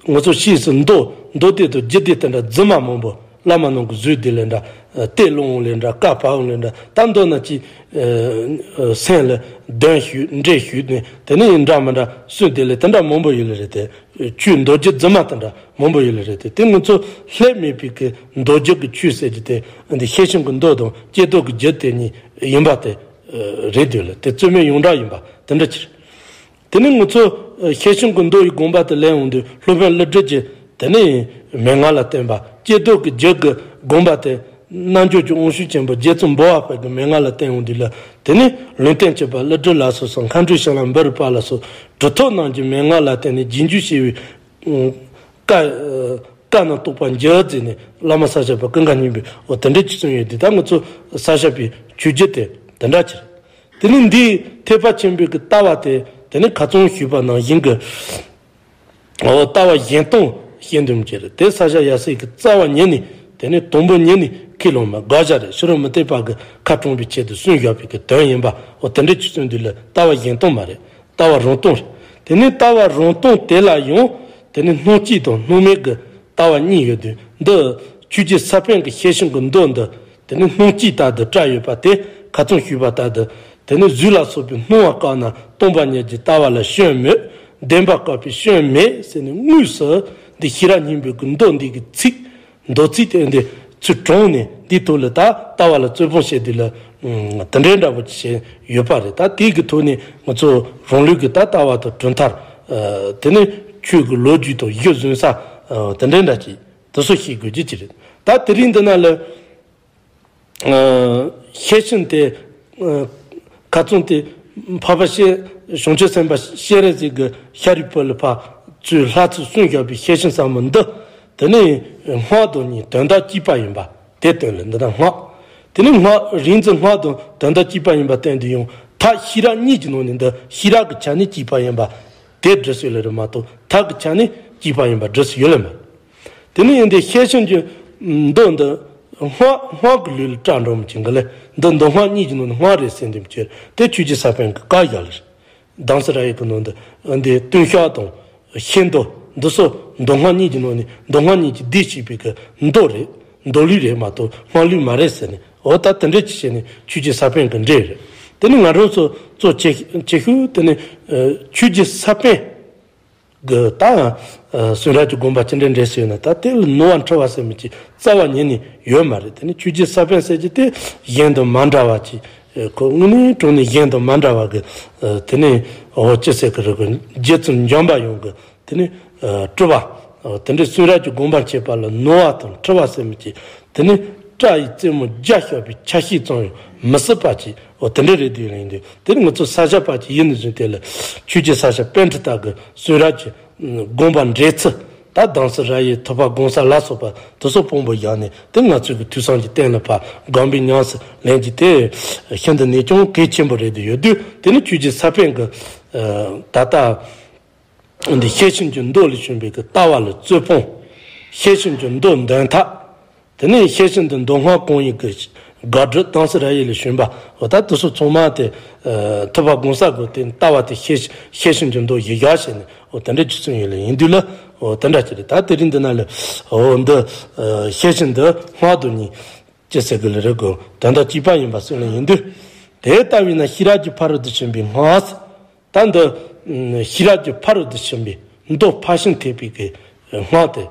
ང་ཚོ་ཕྱིས་སུ་མདོ་མདོ་སྡེ་དང་རྒྱུད་སྡེ་དེ་འདྲ་རྫུན་མ་མང་པོ་བླ་མ་རྣམས་ཀྱིས་བཟོས་དེ་ལས་འདྲ། ཨ་གཏེར་བློང་ལས་འདྲ། བཀའ་བབས་ལས་འདྲ། ད་མདོར་ན་ཅིག་ཨ་ཨ་སེམས་ལ་གདོན་ཞུགས་འདྲེ་ཞུགས་ནས་དེ་ནས་འདྲ་མི་འདྲ་གསུངས་དེ་ལས་དེ་འདྲ་མང་པོ་ཡོད་ལེ་རེད་དེ། ཆོས་མདོ་རྒྱུད་རྫུན་མ་དེ་འདྲ་མང་པོ་ཡོད་ལེ་རེད་དེ། དེ་ང་ཚོ་ལྷད་མེད་པའི་གི་མདོ་རྒྱུད་ཀྱི་ཆོས་ཟེར་གྱི་དེ་འདི་ཤེར་ཕྱིན་གྱི་མདོ་དང་ཀྱེ་རྡོར་གྱི་རྒྱུད་དེ་གཉིས་ཡིན་པ་དེ་རེད་དེ་ལ། དེ་རྩོད་མེད་ཡོངས་གྲགས་ཡིན་པ་དེ་འདྲ་ཕྱིར། དེ་ནས་ང་ཚོ་ཤེར་ཕྱིན་གྱི་མདོ་ཡི་དགོངས་པ་དེ་ལེན་འོང་དུས། སློབ་དཔོན་ཀླུ་སྒྲུབ་ཀྱིས་དེ་ནས་མན་ངག་ལ་བརྟེན་པ། ཀྱེ་རྡོ་གི་རྒྱུད་ཀྱི་དགོངས་པ་དེ་རྣལ་འབྱོར་གྱི་དབང་ཕྱུག་ཆེན་པོ་རྗེ་བཙུན་འབུལ་བ་པ་གི་མན་ངག་ལ་བརྟེན་འོང་དུས་ལ། དེ་ནས་ལུང་བསྟན་བྱེད་པ་ཀླུ་སྒྲུབ་ལ་སོགས་སམ། མཁའ་འགྲོའི་ཤཱཀྱ་འབུམ་པ་ལ་སོགས་གྲུབ་ཐོབ་རྣམས་ཀྱི་མན་ངག་ལ་བརྟེན་ནས་རྗེས་འཇུག་བྱས་པའི་བཀའ། བཀའ་རྣམས་རྟོགས་པར་འགྱུར་ཟེར་ནས་བླ་མ་ས་སྐྱ་པ་ཀུན་དགའ་སྙིང་པོས་འོ་དེ་འདྲ་ཅིག་གསུངས་ཡོད་དེ། ད་ང་ཚོ་ས་སྐྱ་པའི་ཆོས་བརྒྱུད་དེ་དེ་འདྲ་ཅིག་རེད། དེ་ནས་འདིའི་ཐེག་པ་ཆེན་པོའི་གི་ལྟ་བ་དེ། དེ་ནས་ཁ་སང་ཞུས་པ་ནང་བཞིན་གྱི་འོ་ལྟ་བ་གཞན་སྟོང་བཤད་འདུམ་བྱས་རེད། དེ་ས་སྐྱ་ཡབ་སྲས་ཀྱི་རྩ་བ་ཉིད་ནས། དེ་ནས་དང་པོ་ཉིད་ནས་ཁས་ལོངས་མ་དགག་བྱ་རེད། ཕྱི་རོལ་མུ་སྟེགས་པ་གིས་ཁ་གྲངས་པའི་ཆེད་དུ་གསུངས་བཞག་པའི་གི་དོན་ཡིན་པ། འོ་དེ་འདྲ་ཅིག་གསུངས་དུས་ལ་ལྟ་བ་གཞན་སྟོང་མ་རེད། ལྟ་བ་རང་སྟོང་རེད། དེ་ནས་ལྟ་བ་རང་སྟོང་དེ་ལ་ཡང་དེ་ནས་སྣང་སྐྱེས་དང་སྣང་མེད་ཀྱི་ལྟ་བ་གཉིས་ཡོད་དུས། འདི་ཆོས་རྗེ་ས་པཎ་གྱི་ཤེར་ཕྱིན་གྱི་མདོ་འདི། དེ་ནི་སྣང་སྐྱེས་ལྟར་དུ་བཀྲལ་ཡོད་པ་དེ། ཁ་སང་ཞུས་པ་ལྟར་དུ། དེ་ནི་གཟུགས་ལ་སོགས་པའི་སྣང་བ་བཀག་ན་སྟོང་པ་ཉིད་ཀྱི་ལྟ་བ་ལ་སྐྱོན་མེད། བདེན་པ་བཀག་པའི་སྐྱོན་མེད་ཟེར་ནས་དངོས་སུ་འདི་ཤེས་རབ་སྙིང་པོའི་གི་མདོ་འདི་གི་ཚིག་མདོ་ཚིག་དེ་འདི་ཚུར་དྲངས་ནས། འདིའི་ཐོག་ལ་ད་ལྟ་བ་ལ་རྩོད་སྤོང་བྱེད་དུས་ལ། ཨ། དེ་འདྲའི་འདྲ་པོ་ཅིག་བྱས་ཡོད་པ་རེད། ད་དེའི་གི་ཐོག་ནས་ང་ཚོ་རང་ལུགས་ཀྱི་ད་ལྟ་བ་དང་གྲུབ་མཐའ། ཨ། དེ་ནི་ཆོས་ཀྱི་ལོ་རྒྱུས་དང་གཞི་བཟུང་ས། ཨ། དེ་འདྲའི་འདྲ་ཅིག་དེ་ཚོ་ཤེས་དགོས་རྒྱུ་ཅིག་རེད། ད་དེ་རིང་འདི་ན་ལ། ཨ། ཤེར་ཕྱིན་དེ། ཨ། ཁ་སང་དེ་འཕགས་པ་སྤྱན། བྱང་ཆུབ་སེམས་དཔའ་སྤྱན་རས་གཟིགས་ཀྱིས་ཤཱ་རིའི་བུ་ལ་ཕར་ཚུར་ལྷ་ཚུར་གསུངས་བཞག་པའི་ཤེར་ཕྱིན་ཟབ་མོ་འདི། དེ་ནི་སྔགས་དང་གཉིས་དོན་དག་གཅིག་པ་ཡིན་པ་དེ་སྟོན་ལ། འདི་ན་སྔགས། དེ་ནི་སྔགས་རིག་འཛིན་སྔགས་དང་དོན་དག་གཅིག་པ་ཡིན་པ་སྟོན་དུས་ཡང་། མཐའ་ཤེས་རབ་གཉིས་ཀྱི་ནང་ནས་འདི་ཤེས་རབ་ཀྱི་ཆ་ནས་གཅིག་པ་ཡིན་པ་དེ་འགྲུབ་སྲོལ་ལ་རེད་མ་གཏོགས། མཐའ་གི་ཆ་ནས་གཅིག་པ་ཡིན་པ་འགྲུབ་སྲོལ་ཡོད་ལ་མ་རེད། དེ་ནས་ཡིན་ཏེ་ཤེར་ཕྱིན་གྱི་མདོ་འདི་སྔགས། སྔགས་ཀྱི་ལུགས་ལ་བཀྲལ་འགྲོ་མི་ཅིག་གི་ལས། འདི་མདོ་སྔགས་གཉིས་ཀྱི་ནང་ནས་སྔགས་རེད་ཟེར་འདེམས་ཀྱི་དེ་ཆོས་རྗེ་ས་པཎ་གྱིས་བཀག་བཞག་ལ་རེད། གདམས་ཟེར་ར་ཡི་གི་ནང་དུ་འདི་བསྟུན་བཤགས་དང་ཤེར་མདོ་འདི་ཚོ་མདོ་སྔགས་གཉིས་ཀྱི་ནང་ནས། མདོ་སྔགས་གཉིས་ཀྱི་སྡེ་བྱས་པའི་གི་མདོ་རེད། མདོ་ལུགས་རེད་མ་གཏོགས་སྔགས་ལུགས་མ་རེད་ཟེར་ནས། འོ་ད་དེ་འདྲ་ཅིག་བྱས་ནས་ཆོས་རྗེ་ས་པཎ་གྱིས་འགྲེལ་རེད། དེ་ནི་ང་རང་ཚོ་གཙོ་ཆེ་ཆེ་ཤོས་དེ་ནི། ཨ། ཆོས་རྗེ་ས་པཎ་གི་ད། ཨ། གསུང་རབ་ཀྱི་དགོངས་པ་ཅི་འདྲ་འགྲེལ་ཟེར་ན། ད་དེ་ལ་ནོར་བ་འཁྲུལ་བ་ཟེར་མི་ཅིག་རྩ་བ་ཉིད་ནས་ཡོད་མ་རེད། དེ་ནི་ཆོས་རྗེ་ས་པཎ་ཟེར་གྱི་དེ་གཞན་དང་མ་འདྲ་བ་ཅིག་ཨ། ཁོ་དངོས་གནས་དྲང་གནས་གཞན་དང་མ་འདྲ་བ་གི། ཨ། དེ་ནི་འོ་ཅི་ཟེར་གི་རེད་གོ། རྗེ་བཙུན་འཇམ་པའི་དབྱངས་ཀྱི་དེ་ནི། ཨ། སྤྲུལ་པ། ཨ། དེ་འདྲའི་གསུང་རབ་ཀྱི་དགོངས་པ་འཆད་པ་ལ་ནོར་བ་དང་འཁྲུལ་བ་ཟེར་མི་ཅིག་དེ་ནི་སྐྲ་ཡི་རྩེ་མོ་བརྒྱ་བཤད་པའི་ཆ་ཤས་ཙམ་ཡང་མི་སྲིད་པ་ཅིག་འོ་དེ་འདྲ་རེད་འདུག་ལ། ཡིན་དུས་དེ་ནི་ང་ཚོ་ས་སྐྱ་པ་ཅིག་ཡིན་ནས་བཟུང་སྟེ་ལ། ཆོས་རྗེ་ས་སྐྱ་པཎྜི་ཏ་གི་གསུང་རབ་ཀྱི་དགོངས་པ་འགྲེལ་ཚུལ། ད་གདམས་ཟེར་ར་ཡི་ཐེག་པ་དགོངས་གསལ་ལ་སོགས་པ་དེ་ཚོ་དཔང་པོ་བཞག་ནས། དེ་ང་ཚོའི་གི་ཐོས་བསམ་གྱི་སྟེང་ལ་ཕར་སྒོམ་པའི་ཉམས་སུ་ལེན་རྒྱུ་དེ་ཤིན་ཏུ་ནས་ཀྱང་གལ་ཆེན་པོ་རེད་འདུག་ཡོད་དུས། དེ་ནི་ཆོས་རྗེ་ས་པཎ་གྱི། ཨ། ད་ལྟ་འདི་ཤེར་ཕྱིན་གྱི་མདོ་ལས་བྱུང་བའི་གི་ལྟ་བ་ལ་རྩོད་སྤོང་། ཤེར་ཕྱིན་གྱི་མདོ་འདོན་ཐབས། དེ་ནས་ཤེར་ཕྱིན་འདི་མདོ་སྔགས་གང་ཡིན་གྱི་དགག་སྒྲུབ། གདམས་ཟེར་ར་ཡི་ལས་བྱུང་བ། འོ་ད་དེ་ཚོ་ཚང་མ་དེ། ཨ། ཐེག་པ་དགོངས་གསལ་གྱི་དེ་ལྟ་བ་དེ་ཤེར་ཤེར་ཕྱིན་གྱི་མདོ་ཡི་བཞག་བྱས་ནས། འོ་དེ་འདྲ་ཅིག་གསུངས་ཡོད་ལ། ཡིན་དུས་ལ་འོ་དེ་འདྲ་ཅིག་རེད། ད་དེ་རིང་འདི་ན་ལ་འོ་འདི། ཨ། ཤེར་ཕྱིན་འདི་སྔགས་དང་གཉིས་ཅི་ཟེར་གི་ལ་རེད་གོ། དོན་དག་གཅིག་པ་ཡིན་པ་གསུངས་ལ། ཡིན་དུས་དེ་ལྟ་བས་ན་ཤེས་རབ་ཀྱི་ཕ་རོལ་ཏུ་ཕྱིན་པའི་སྔགས། ད་འདི། ཨ། ཤེས་རབ་ཀྱི་ཕ་རོལ་ཏུ་ཕྱིན་པའི་མདོ་ཕར་ཕྱིན་ཐེག་པའི་གི་སྔགས་དེ།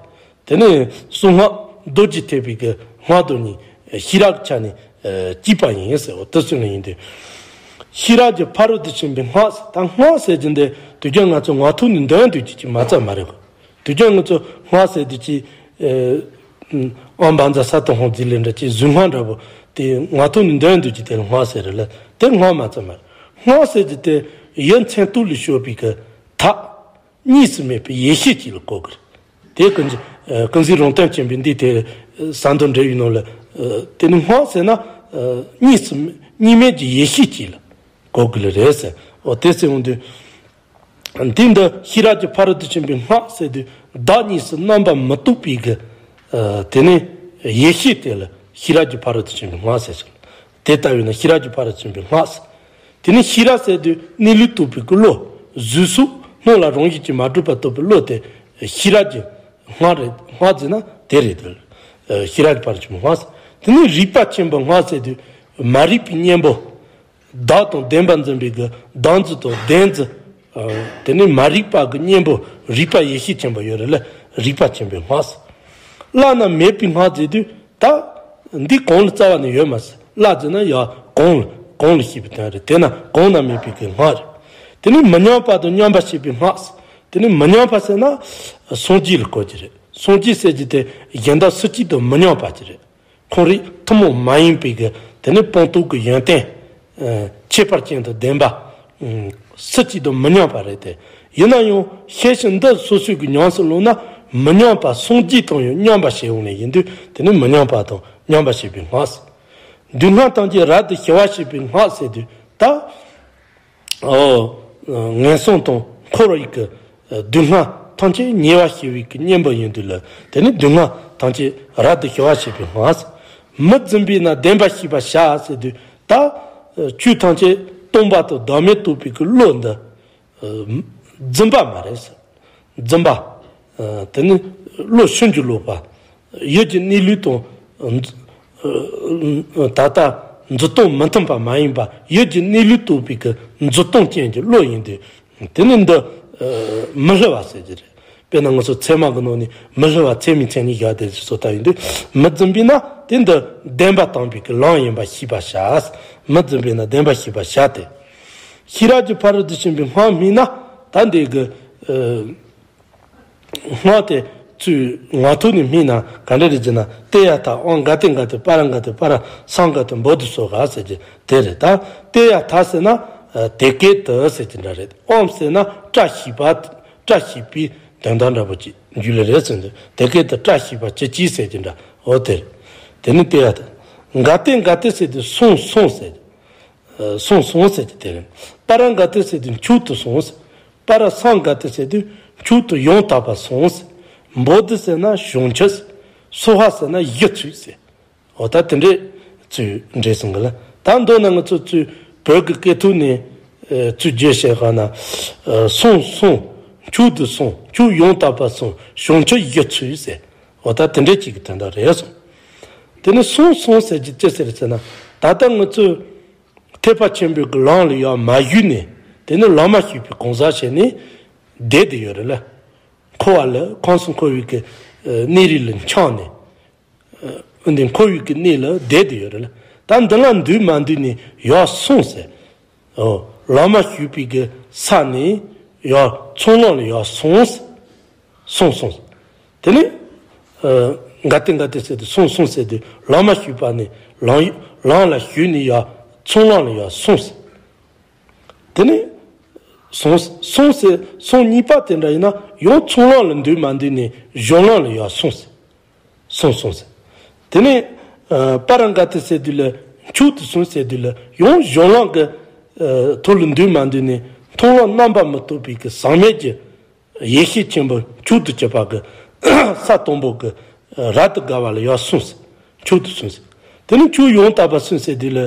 དེ་ནི་གསང་སྔགས་རྡོ་རྗེ་ཐེག་པའི་གི་སྔགས་དང་གཉིས་ཤེས་རབ་ཀྱི་ཆ་ནས། ཨ། གཅིག་པ་ཡིན་ཟེར་བ་དེ་གསུངས་ལ། ཡིན་དུས་ཤེས་རབ་ཀྱི་ཕ་རོལ་ཏུ་ཕྱིན་པའི་སྔགས། ད་སྔགས་ཟེར་རྒྱུ་འདི་དུས་རྒྱུན་ང་ཚོ་ངག་ཐོག་ནས་འདོན་སྡོད་རྒྱུ་ཅིག་མ་ཚད་མ་རེད་གོ། དུས་རྒྱུན་ང་ཚོ་སྔགས་ཟེར་དུས་ཅིག་ཨ། ཨོཾ་བཛྲ་ས་ཏྭ་ཧཱུྃ་ཟེར་ལེ་འདྲ་ཅིག་གཟུངས་སྔགས་འདྲ་པོ་དེ་ངག་ཐོག་ནས་འདོན་སྡོད་རྒྱུ་དེ་ལ་སྔགས་ཟེར་རེད་ལ། དེ་སྔགས་མ་ཚད་མ་རེད། སྔགས་ཟེར་རྒྱུ་དེ་ཡིད་མཚན་རྟོག་ལས་བྱུང་བའི་གི་མཐའ་གཉིས་སུ་མེད་པའི་ཡེ་ཤེས་ཅིག་ལ་གོ་གི་རེད། དེ་ཀུན་གཟིགས། ཨ། ཀུན་གཟིགས་རང་སྟོང་ཆེན་པོའི་འདི་དེ་ཟབ་མདོ་འགྲེལ་བའི་ནང་ལ། ཨ། དེ་ནི་སྔགས་ཟེར་ན། ཨ། གཉིས་སུ་མེད། གཉིས་མེད་ཀྱི་ཡེ་ཤེས་ཅིག་ལ་གོ་གི་ལ་རེད་ཟེར། འོ་དེ་ཟེར་འོང་དུས། དེ་འདི་ཤེས་རབ་ཀྱི་ཕ་རོལ་ཏུ་ཕྱིན་པའི་སྔགས་ཟེར་དུས། བདག་གཉིས་སུ་རྣམ་པར་མི་རྟོག་པའི་གི། ཨ། དེ་ནི་ཡེ་ཤེས་དེ་ལ་ཤེས་རབ་ཀྱི་ཕ་རོལ་ཏུ་ཕྱིན་པའི་སྔགས་ཟེར་ཞིང་། དེ་ལྟ་བས་ན་ཤེས་རབ་ཀྱི་ཕ་རོལ་ཏུ་ཕྱིན་པའི་སྔགས་ཟེར། དེ་ནི་ཤེས་རབ་ཟེར་དུས་གནས་ལུགས་རྟོགས་པའི་གི་བློ། གཟུགས་སོགས་སྣང་ལ་རང་བཞིན་གྱིས་མ་གྲུབ་པ་རྟོགས་པའི་བློ་དེ་ཤེས་རབ་ཀྱི་སྔགས་རེད། སྔགས་ཟེར་ན་དེ་རེད་དེ། ཨ། ཤེས་རབ་ཀྱི་ཕ་རོལ་ཏུ་ཕྱིན་པའི་སྔགས་ཟེར། དེ་ནི་རིག་པ་ཆེན་པོའི་སྔགས་ཟེར་དུས་མ་རིག་པའི་གཉེན་པོ། བདག་དང་ལྡན་པ་འཛིན་པའི་གི་བདག་འཛིན་དང་ལྡན་འཛིན། ཨ། དེ་ནི་མ་རིག་པ་གི་གཉེན་པོ་རིག་པ་ཡེ་ཤེས་ཆེན་པོ་ཡོད་རེད་ལ། རིག་པ་ཆེན་པོའི་སྔགས། བླ་ན་མེད་པའི་སྔགས་ཟེར་དུས་ད་འདི་གོང་ལ་རྩ་བ་ནས་ཡོད་མ་ཟེར། བླ་ཟེར་ན་ཡང་གོང་ལ་གོང་ལ་ཞེས་པའི་དོན་རེད། དེས་ན་གོང་ན་མེད་པའི་གི་སྔགས་རེད། དེ་ནི་མི་མཉམ་པ་དང་མཉམ་པར་བྱེད་པའི་སྔགས། དེ་ནི་མི་མཉམ་པ་ཟེར་ན་སངས་རྒྱས་ལ་གོ་གི་རེད། སངས་རྒྱས་ཟེར་གྱི་དེ་གཞན་དག་སུ་གཅིག་དང་མི་མཉམ་པ་ཅིག་རེད། ཁོང་རིགས་ཐུན་མོང་མ་ཡིན་པའི་གི་དེ་ནི་སྤངས་རྟོགས་ཀྱི་ཡོན་ཏན་ཁྱད་པར་ཅན་དང་ལྡན་པ། སུ་གཅིག་དང་མི་མཉམ་པ་རེད་དེ། ཡིན་ན་ཡང་ཤེར་ཕྱིན་འདི་སོ་སོའི་གི་ཉམས་སུ་བླངས་ན་མི་མཉམ་པ་སངས་རྒྱས་དང་ཡང་མཉམ་པར་བྱེད་འོང་ནས་ཡིན་དུས་དེ་ནི་མི་མཉམ་པ་དང་མཉམ་པར་བྱེད་པའི་སྔགས། སྡུག་བསྔལ་ཐམས་ཅད་རབ་ཏུ་ཞི་བར་བྱེད་པའི་སྔགས་ཟེར་དུས་ད། ཨོ། ངན་སོང་དང་འཁོར་བའི་གི་སྡུག་བསྔལ་ཐམས་ཅད་ཉེ་བར་ཞི་བའི་གི་གཉེན་པོ་ཡིན་དུས་ལ་དེ་ནི་སྡུག་བསྔལ་ཐམས་ཅད་རབ་ཏུ་ཞི་བར་བྱེད་པའི་སྔགས། མི་བརྫུན་པས་ན་བདེན་པར་ཤེས་པར་བྱ་ཟེར་དུས་ད། ཆོས་ཐམས་ཅད་སྟོང་པ་དང་བདག་མེད་རྟོགས་པའི་གི་བློ་འདི། བརྫུན་པ་མ་རེད། བརྫུན་པ། དེ་ནི་བློ་ཤིན་ཏུ་ལོག་པ། ཡུལ་གྱི་གནས་ལུགས་དང་། ད་ལྟ་འཛིན་སྟངས་མི་མཐུན་པ་མ་ཡིན་པ་ཡུལ་གྱི་གནས་ལུགས་རྟོགས་པའི་གི་འཛིན་སྟངས་ཅན་གྱི་བློ་ཡིན་དུས། དེ་ནི་འདི་མི་སླུ་བ་ཟེར་གྱི་རེད། དཔེར་ན་ང་ཚོ་ཚད་མ་གི་ནང་ནས་མི་སླུ་བ་ཚད་མའི་མཚན་ཉིད་བཞག་དེ་སོ་ལྟ་ཡིན་དུས་མི་བརྫུན་པས་ན་དེ་འདི་བདེན་པ་དམ་པའི་གི་ལམ་ཡིན་པ་ཤེས་པར་བྱ། མི་བརྫུན་པས་ན་བདེན་པར་ཤེས་པར་བྱ་སྟེ། ཤེས་རབ་ཀྱི་ཕ་རོལ་ཏུ་ཕྱིན་པའི་སྔགས་སྨྲས་ན་ད་འདི་གི་སྔགས་དེ་ཚུར་ངག་ཐོག་ནས་སྨྲས་ན་ག་འདྲ་རེད་ཟེར་ན། ཏདྱ་ཐཱ། ཨོཾ་ག་ཏེ་ག་ཏེ་པཱ་ར་ག་ཏེ་པཱ་ར་སཾ་ག་ཏེ་བོ་དྷི་སྭཱ་ཧཱ་ཟེར་གྱི་དེ་རེད་ད། ཏདྱ་ཐཱ་ཟེར་ན་དེ་སྐད་དུ་ཟེར་གྱི་འདྲ་རེད། ཨོཾ་ཟེར་ན་བཀྲ་ཤིས་པ། བཀྲ་ཤིས་པའི་དོན་དག་འདྲ་པོ་ཅིག་འཇུག་ལེ་རེད་ཟེར་འདུག་དེ་སྐད་དུ་བཀྲ་ཤིས་པ་ཅི་མཆིས་ཟེར་གྱི་འདྲ། འོ་དེ་རེད། དེ་ནི་ཏདྱ་ཐཱ། ག་ཏེ་ག་ཏེ་ཟེར་དུས་སོང་སོང་ཟེར། སོང་སོང་ཟེར་གྱི་དེ་རེད། པཱ་ར་ག་ཏེ་ཟེར་དུས་མཆོག་ཏུ་སོང་ཟེར། པཱ་ར་སཾ་ག་ཏེ་ཟེར་དུས་མཆོག་ཏུ་ཡང་དག་པར་སོང་ཟེར། བོ་དྷི་ཟེར་ན་བྱང་ཆུབ་ཟེར། སྭཱ་ཧཱ་ཟེར་ན་གཞི་ཚུལ་ཟེར། འོ་ད་དེ་འདྲས་ཚུལ་འདྲེས་སོང་གི་ལ། ད་མདོར་ན་ང་ཚོ་ཚུལ་བོད་ཀྱི་སྐད་ཐོག་ནས་ཚུལ་བརྗོད་བྱས་ག་ན། སོང་སོང་། མཆོག་ཏུ་སོང་། མཆོག་ཡང་དག་པར་སོང་། བྱང་ཆུབ་གཞི་ཚུལ་ཟེར། འོ་ད་དེ་འདྲས་ཅིག་གི་དོན་དག་རེད་སོང་། དེ་ནས་སོང་སོང་ཟེར་གྱི་ཅི་ཟེར་ཟེར་ན། ད་ལྟ་ང་ཚོས་ཐེག་པ་ཆེན་པོའི་གི་ལམ་ལ་ཡར་མ་ཞུགས་ནས་དེ་ནི་ལམ་མ་ཞུགས་པའི་གང་ཟག་བྱས་ནས་བསྡད་དེ་ཡོད་རེད་ལ། འཁོར་བ་ལ་ཁམས་གསུམ་འཁོར་བའི་གི་གནས་རིས་ལ་འཁྱམས་ནས། འདི་འཁོར་བའི་གི་གནས་ལ་བསྡད་དེ་ཡོད་རེད་ལ། ད་འདི་ལ་འདུས་མ་འདུས་ནས་ཡར་སོང་ཟེར། ལམ་མ་ཞུགས་པའི་གི་ས་ནས་ཡར་ཚོང་ལམ་ལ་ཡར་སོང་ཟེར། སོང་སོང་ཟེར། དེ་ནས་ག་ཏེ་ག་ཏེ་ཟེར་དུས་སོང་སོང་ཟེར་དུས་ལམ་མ་ཞུགས་པ་ནས་ལམ་ལམ་ལ་ཞུགས་ནས་ཡར་ཚོང་ལམ་ལ་ཡར་སོང་ཟེར། དེ་ནས་སོང་སོང་ཟེར། སོང་གཉིས་པ་དེ་འདྲ་ཡིན་ན་ཡང་ཚོང་ལམ་ལ་འདུས་མ་འདུས་ནས་གཞུང་ལམ་ལ་ཡར་སོང་ཟེར། སོང་སོང་ཟེར། དེ་ནས་པཱ་ར་ག་ཏེ་ཟེར་དུས་ལ་མཆོག་ཏུ་སོང་ཟེར་དུས་ལ་ཡང་གཞུང་ལམ་གྱི་ཐོག་ལ་འདུས་མ་འདུས་ནས་མཐོང་ལམ་རྣམ་པར་མི་རྟོག་པའི་གི་ཟག་མེད་ཀྱི་ཡེ་ཤེས་ཆེན་པོ་མཆོག་ཏུ་གྱུར་པ་གི་ས་དང་པོ་གི་རབ་ཏུ་དགའ་བ་ལ་ཡར་སོང་ཟེར། མཆོག་ཏུ་སོང་ཟེར། དེ་ནས་མཆོག་ཡང་དག་པར་སོང་ཟེར་དུས་ལ་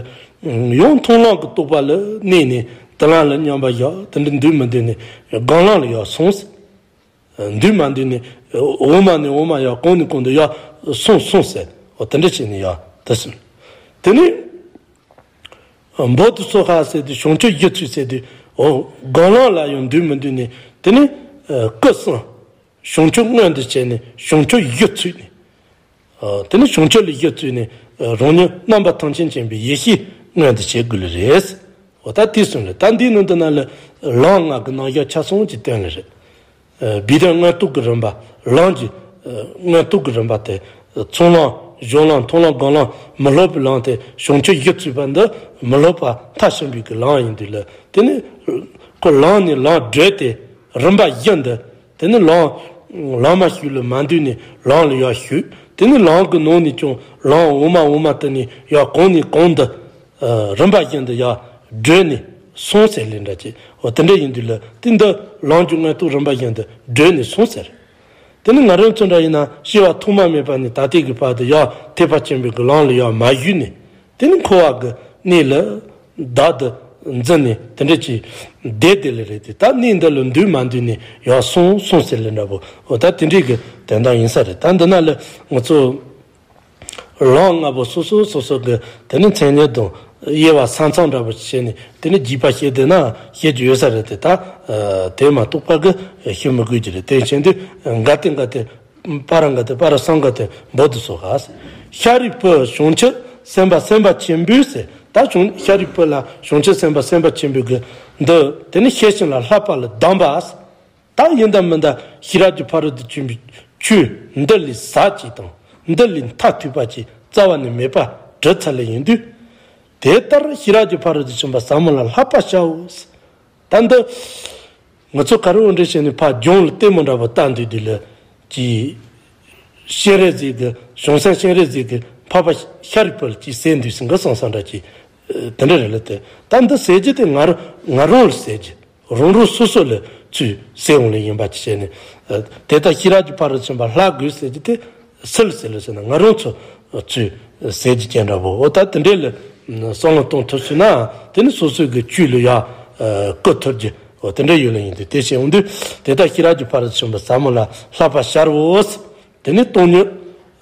ཡང་མཐོང་ལམ་གྱི་རྟོགས་པ་ལ་གནས་ནས་དེ་ལམ་ལ་མཉམ་པར་བཞག་དེ་འདྲ་འདུས་མི་འདུས་ནས་སྒོམ་ལམ་ལ་ཡར་སོང་ཟེར། འདུས་མ་འདུས་ནས་འོག་མ་ནས་འོག་མ་ཡར་གོང་ནས་གོང་དུ་ཡར་སོང་སོང་ཟེར། འོ་དེ་འདྲ་བྱས་ནས་ཡར་དེ་སོང་། དེ་ནས་བོ་དྷི་སྭཱ་ཧཱ་ཟེར་དུས་བྱང་ཆུབ་གཞི་ཚུལ་ཟེར་དུས་འོ་སྒོམ་ལམ་ལ་ཡང་འདུས་མི་འདུས་ནས་དེ་ནས་སྐུ་གསུམ་བྱང་ཆུབ་མངོན་དུ་བྱས་ནས་བྱང་ཆུབ་གཞི་ཚུལ་ནས། དེ་ནས་བྱང་ཆུབ་ལ་གཞི་བཙུན་ནས་རང་ཉིད་རྣམ་པ་ཐམས་ཅད་མཁྱེན་པའི་ཡེ་ཤེས་མངོན་དུ་བྱེད་དགོས་ལེ་རེད། འོ་ད་དེ་གསུངས་རེད། ད་འདིའི་ནང་དུ་ན་ལ་ལམ་ལྔ་གི་རྣམ་གཞག་ཆ་ཚང་གཅིག་བསྟན་ལེ་རེད། བི་དོན་མངོན་རྟོགས་ཀྱི་རིམ་པ། ལམ་གྱི་མངོན་རྟོགས་ཀྱི་རིམ་པ་དེ། ཚོང་ལམ་གཞུང་ལམ་མཐོང་ལམ་སྒོམ་ལམ་མི་སློབ་པའི་ལམ་དེ་བྱང་ཆུབ་གཞི་བཙུན་པ་འདི་མི་སློབ་པ་མཐར་ཕྱིན་པའི་གི་ལམ་ཡིན་དུས་ལ་དེ་ནི་ཁོ་ལམ་ནས་ལམ་བགྲོད་དེ་རིམ་པ་བཞི་འདི། དེ་ནི་ལམ་ལམ་མ་ཞུགས་ལ་མ་འདུས་ནས་ལམ་ལ་ཡར་ཞུགས། དེ་ནི་ལམ་གྱི་ནང་ནས་ཀྱང་ལམ་འོག་མ་འོག་མ་དེ་ནས་ཡར་གོང་ནས་གོང་དུ་རིམ་པ་བཞིན་དུ་ཡར་བགྲོད་ནས་སོང་ཟེར་ལེ་འདྲ་ཅིག་འོ་དེ་འདྲ་ཡིན་དུས་ལ་དེ་འདི་ལམ་གྱི་མངོན་རྟོགས་རིམ་པ་བཞིན་དུ་བགྲོད་ནས་སོང་ཟེར། དེ་ནི་ང་རང་ཚོ་འདྲ་ཡིན་ན་སྐྱེ་བ་ཐོག་མ་མེད་པ་ནས་ད་ལྟའི་གི་བར་དུ་ཡར་ཐེག་པ་ཆེན་པོའི་གི་ལམ་ལ་ཡར་མ་ཞུགས་ནས། དེ་ནི་འཁོར་བ་གི་གནས་ལ་བདག་ཏུ་འཛིན་ནས་དེ་འདྲ་ཅིག་བསྡད་དེ་ལེ་རེད་དེ། ད་གནས་འདི་ལ་འདུས་མ་འདུས་ནས་ཡར་སོང་སོང་ཟེར་ལེ་འདྲ་པོ། འོ་ད་དེ་འདྲའི་གི་དོན་དག་ཡིན་ས་རེད། ད་འདི་ན་ལ་ང་ཚོ་ལམ་ལྔ་པོ་སོ་སོ་སོ་སོ་གི་དེ་ནི་མཚན་ཉིད་དང་དབྱེ་བ་ས་མཚམས་འདྲ་པོ་བྱས་ནས་དེ་ནི་རྒྱས་པ་བཤད་བསྡད་ན་བཤད་རྒྱུ་ཡོད་ས་རེད་དེ། ད་དེ་མ་གཏོགས་པ་གི་ཞུ་མི་དགོས་ཀྱི་རེད། དེ་བཞིན་དུ་ག་ཏེ་ག་ཏེ། པཱ་ར་ག་ཏེ་པཱ་ར་སཾ་ག་ཏེ་བོ་དྷི་སྭཱ་ཧཱ། ཤཱ་རིའི་བུ་བྱང་ཆུབ་སེམས་དཔའ་སེམས་དཔའ་ཆེན་པོས་ཟེར། ད་ ད་བྱུང་ཤཱ་རིའི་བུ་ལ་བྱང་ཆུབ་སེམས་དཔའ་སེམས་དཔའ་ཆེན་པོས་ཀྱི་འདི་དེ་ནི་ཤེས་བཞིན་ལ་བསླབ་པ་ལ་སྡོམ་པ། ད་ཡིན་དང་མིན་དང་ཤེས་རབ་ཀྱི་ཕ་རོལ་ཏུ་ཕྱིན་པའི་ཆོས་འདི་ལས་ཟབ་ཅིག་དང་འདི་ལས་མཐར་ཐུག་པ་ཅིག་རྩ་བ་ནས་མེད་པ་གྲུབ་ཚར་ལེ་ཡིན་དུས། དེ་ལྟར་ཤེས་རབ་ཀྱི་ཕ་རོལ་ཏུ་ཕྱིན་པ་ཟབ་མོ་ལ་བསླབ་པར་བྱའོ། ད་འདི་ང་ཚོ་ག་རེ་འོ་འདྲ་བྱས་ནས་ཕར་ལྗོངས་ལ་ལྟད་མོ་འདྲ་པོ་ལྟ་འདུག་དུས་ལ་ཀྱི། སྤྱན་རས་གཟིགས་ཀྱི་བྱང་སེམས་སྤྱན་རས་གཟིགས་ཀྱི་འཕགས་པ་ཤཱ་རིའི་བུ་ལ་ཅིག་ཟེར་འདུག་སེ་འགའ་སང་སང་འདྲ་ཅིག་དེ་འདྲ་རེད་ལ། དེ་ད་འདི་ཟེར་རྒྱུ་དེ་ང་རང་ང་རང་ལ་ཟེར་རྒྱུ། རང་རང་སོ་སོ་ལ་ཚུར་ཟེར་འོང་ལེ་ཡིན་པ་ཅིག་བྱས་ནས། དེ་ལྟར་ཤེས་རབ་ཀྱི་ཕ་རོལ་ཏུ་ཕྱིན་པ་བསླབ་དགོས་ཟེར་རྒྱུ་དེ་སུ་ལ་ཟེར་ལ་ཟེར་ན་ང་རང་ཚོ་ཚུར་ཟེར་རྒྱུ་ཅན་འདྲ་པོ། འོ་ད་དེ་འདྲས་ལ་བསམ་བློ་གཏོང་ཐུབ་སོང་ན་དེ་ནི་སོ་སོའི་གི་ཆོས་ལ་ཡ་བཀོལ་ཐུབ་རྒྱུ་འོ་དེ་འདྲ་ཡོད་ལ་ཡིན་དུས། དེ་བྱས་འོང་དུས་དེ་ལྟར་ཤེས་རབ་ཀྱི་ཕ་རོལ་ཏུ་ཕྱིན་པ་ཟབ་མོ་ལ་བསླབ་པར་བྱའོ། དེ་ནི་སྟོང་ཉིད་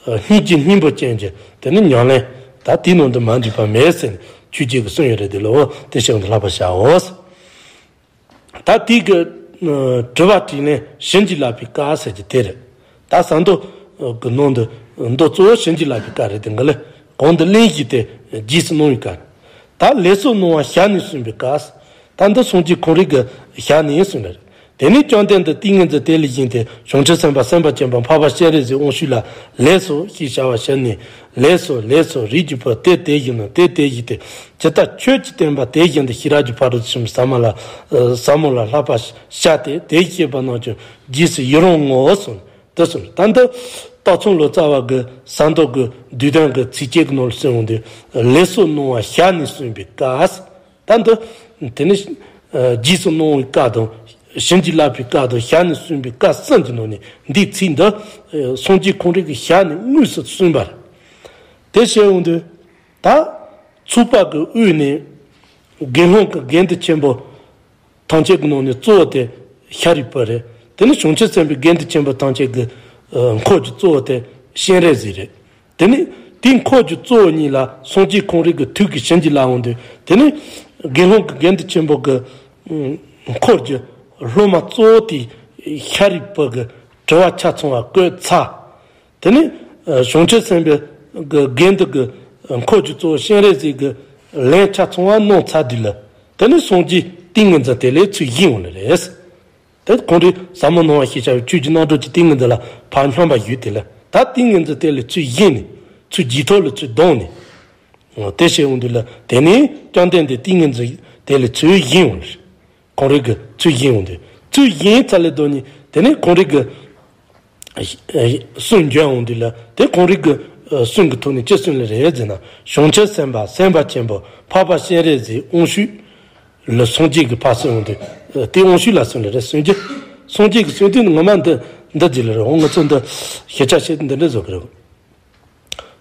སྙིང་རྗེ་སྙིང་པོ་ཅན་གྱི་དེ་ནི་ཉམས་ལེན་ད་དེའི་ནང་དུ་མ་འདུས་པ་མེད་ཟེར་ནས་ཆོས་རྒྱལ་གྱིས་གསུངས་ཡོད་རེད། དེ་ལ་འོ་དེ་བྱས་འོང་དུས་བསླབ་པར་བྱའོ། ད་དེའི་གི་དྲི་བ་དྲིས་ལན་བྱིན་གྱིས་བརླབས་པའི་སྐབས་ཟེར་གྱི་དེ་རེད། ད་ཟབ་མདོ་གི་ནང་དུ་མདོ་གཙོ་བོ་བྱིན་གྱིས་བརླབས་པའི་སྐབས་རེད། དེ་འགའ་ལས་གོང་དུ་གླེང་གཞི་དེ་རྗེས་སུ་གནང་བའི་སྐབས། ད་ལེགས་སོ་གནང་བ་ཞལ་ནས་གསུངས་པའི་སྐབས། ད་འདི་སངས་རྒྱས་ཁོང་རང་གི་ཞལ་ནས་གསུངས་པ་རེད། དེ་ནས་བཅོམ་ལྡན་འདས་ཏིང་ངེ་འཛིན་དེ་ལས་བཞེངས་ཏེ་བྱང་ཆུབ་སེམས་དཔའ་སེམས་དཔའ་ཆེན་པོ་འཕགས་པ་སྤྱན་རས་གཟིགས་དབང་ཕྱུག་ལ་ལེགས་སོ་ཞེས་བྱ་བ་ཞལ་ནས། ལེགས་སོ་ལེགས་སོ། རིགས་ཀྱི་བུ་དེ་དེ་བཞིན་ནོ། དེ་དེ་བཞིན་ཏེ། ཇི་ལྟར་ཆོས་ཀྱི་བསྟན་པ་དེ་བཞིན་དུ་ཤེས་རབ་ཀྱི་ཕ་རོལ་ཏུ་ཕྱིན་པ་ཟབ་མོ་ལ་ཟབ་མོ་ལ་བསླབ་པར་བྱ་སྟེ། དེ་བཤད་པ་རྣམས་ཀྱང་རྗེས་སུ་ཡི་རང་ངོ་། གསུངས་དེ་གསུངས། ད་འདི་སྟག་ཚང་ལོ་ཙཱ་བ་གི་ཟབ་མདོ་གི་བསྡུས་དོན་གྱི་ཚིགས་བཅད་ཀྱི་ནང་ལ་གསུངས་འོང་དུས་ལེགས་སོ་གནང་བ་ཞལ་ནས་གསུངས་པའི་སྐབས། ད་འདི་དེ་ནི་རྗེས་སུ་གནང་བའི་སྐབས་དང་བྱིན་གྱིས་བརླབས་པའི་སྐབས་དང་ཞལ་ནས་གསུངས་པའི་སྐབས་གསུམ་གྱི་ནང་ནས་འདིའི་ཚིག་འདི་སངས་རྒྱས་ཁོང་རང་གི་ཞལ་ནས་དངོས་སུ་གསུངས་པ་རེད། དེ་བཤད་འོང་དུས་ད་ཚོགས་པ་གི་དབུས་ནས་དགེ་སློང་གི་དགེ་འདུན་ཆེན་པོ་ཐམས་ཅད་ཀྱི་ནང་ནས་གཙོ་བོ་དེ་ཤཱ་རིའི་བུ་རེད། དེ་ནས་བྱང་ཆུབ་སེམས་དཔའི་དགེ་འདུན་ཆེན་པོ་ཐམས་ཅད་ཀྱི་འཁོར་གྱི་གཙོ་བོ་དེ་སྤྱན་རས་གཟིགས་རེད། དེ་ནས་དེའི་འཁོར་གྱི་གཙོ་བོ་གཉིས་ལ་སངས་རྒྱས་ཁོང་རང་གི་ཐུགས་ཀྱིས་བྱིན་གྱིས་བརླབས་འོང་དུས། དེ་ནས་དགེ་སློང་གི་དགེ་འདུན་ཆེན་པོ་གི་འཁོར་གྱི་སློབ་མ་གཙོ་བོ་དེ་ཤཱ་རིའི་བུ་གི་དྲི་བ་ཆ་ཚང་བ་བཀོད་ཚར། དེ་ནས་བྱང་ཆུབ་སེམས་དཔའི་དགེ་འདུན་གྱི་འཁོར་གྱི་གཙོ་བོ་སྤྱན་རས་གཟིགས་ཀྱི་ལན་ཆ་ཚང་བ་གནང་ཚར་དུས་ལ། དེ་ནས་སངས་རྒྱས་ཏིང་ངེ་འཛིན་དེ་ལས་ཚུར་བཞེངས་འོང་ལེ་རེད། དེ་ཁོང་རང་ཟབ་མོ་གནང་བ་ཞེས་བྱ་བའི་ཆོས་ཀྱི་རྣམ་གྲོལ་གྱི་ཏིང་ངེ་འཛིན་ལ་ཕར་སྙོམས་པར་ཞུགས་དེ་ལ། ད་ཏིང་ངེ་འཛིན་དེ་ལས་ཚུར་བཞེངས་ནས་ཚུར་རྗེས་ཐོག་ལ་ཚུར་བསྡོམས་ནས། དེ་བྱས་འོང་དུས་ལ་དེ་ནས་བཅོམ་ལྡན་འདས་ཏིང་ངེ་འཛིན་དེ་ལས་ཚུར་བཞེངས་འོང་ལེ། ཁོང་རང་གི་ཚུར་བཞེངས་འོང་དུས་ཚུར་བཞེངས་ཚར་ལེ་དོ་ནི་དེ་ནས་ཁོང་རང་གི་གསུང་བྱོན་འོང་དུས་ལ་དེ་ཁོང་རང་གི་གསུང་གི་ཐོག་ནས་ཅི་གསུངས་ལེ་རེད་ཟེར་ན། བྱང་ཆུབ་སེམས་དཔའ་སེམས་དཔའ་ཆེན་པོ་འཕགས་པ་སྤྱན་རས་གཟིགས་དབང་ཕྱུག་ལ་སངས་རྒྱས་ཀྱིས་ཕར་གསུངས་འོང་དུས། དེ་དབང་ཕྱུག་ལ་གསུངས་ལེ་རེད། སངས་རྒྱས་སངས་རྒྱས་ཀྱི་གསུང་དོན་ངོ་མ་འདི་འདི་ཟིག་ལེ་རེད། འོ་ང་ཚོ་འདི་ཤེས་བྱ་བཤད་འདི་འདྲ་བཟོ་གི་རེད།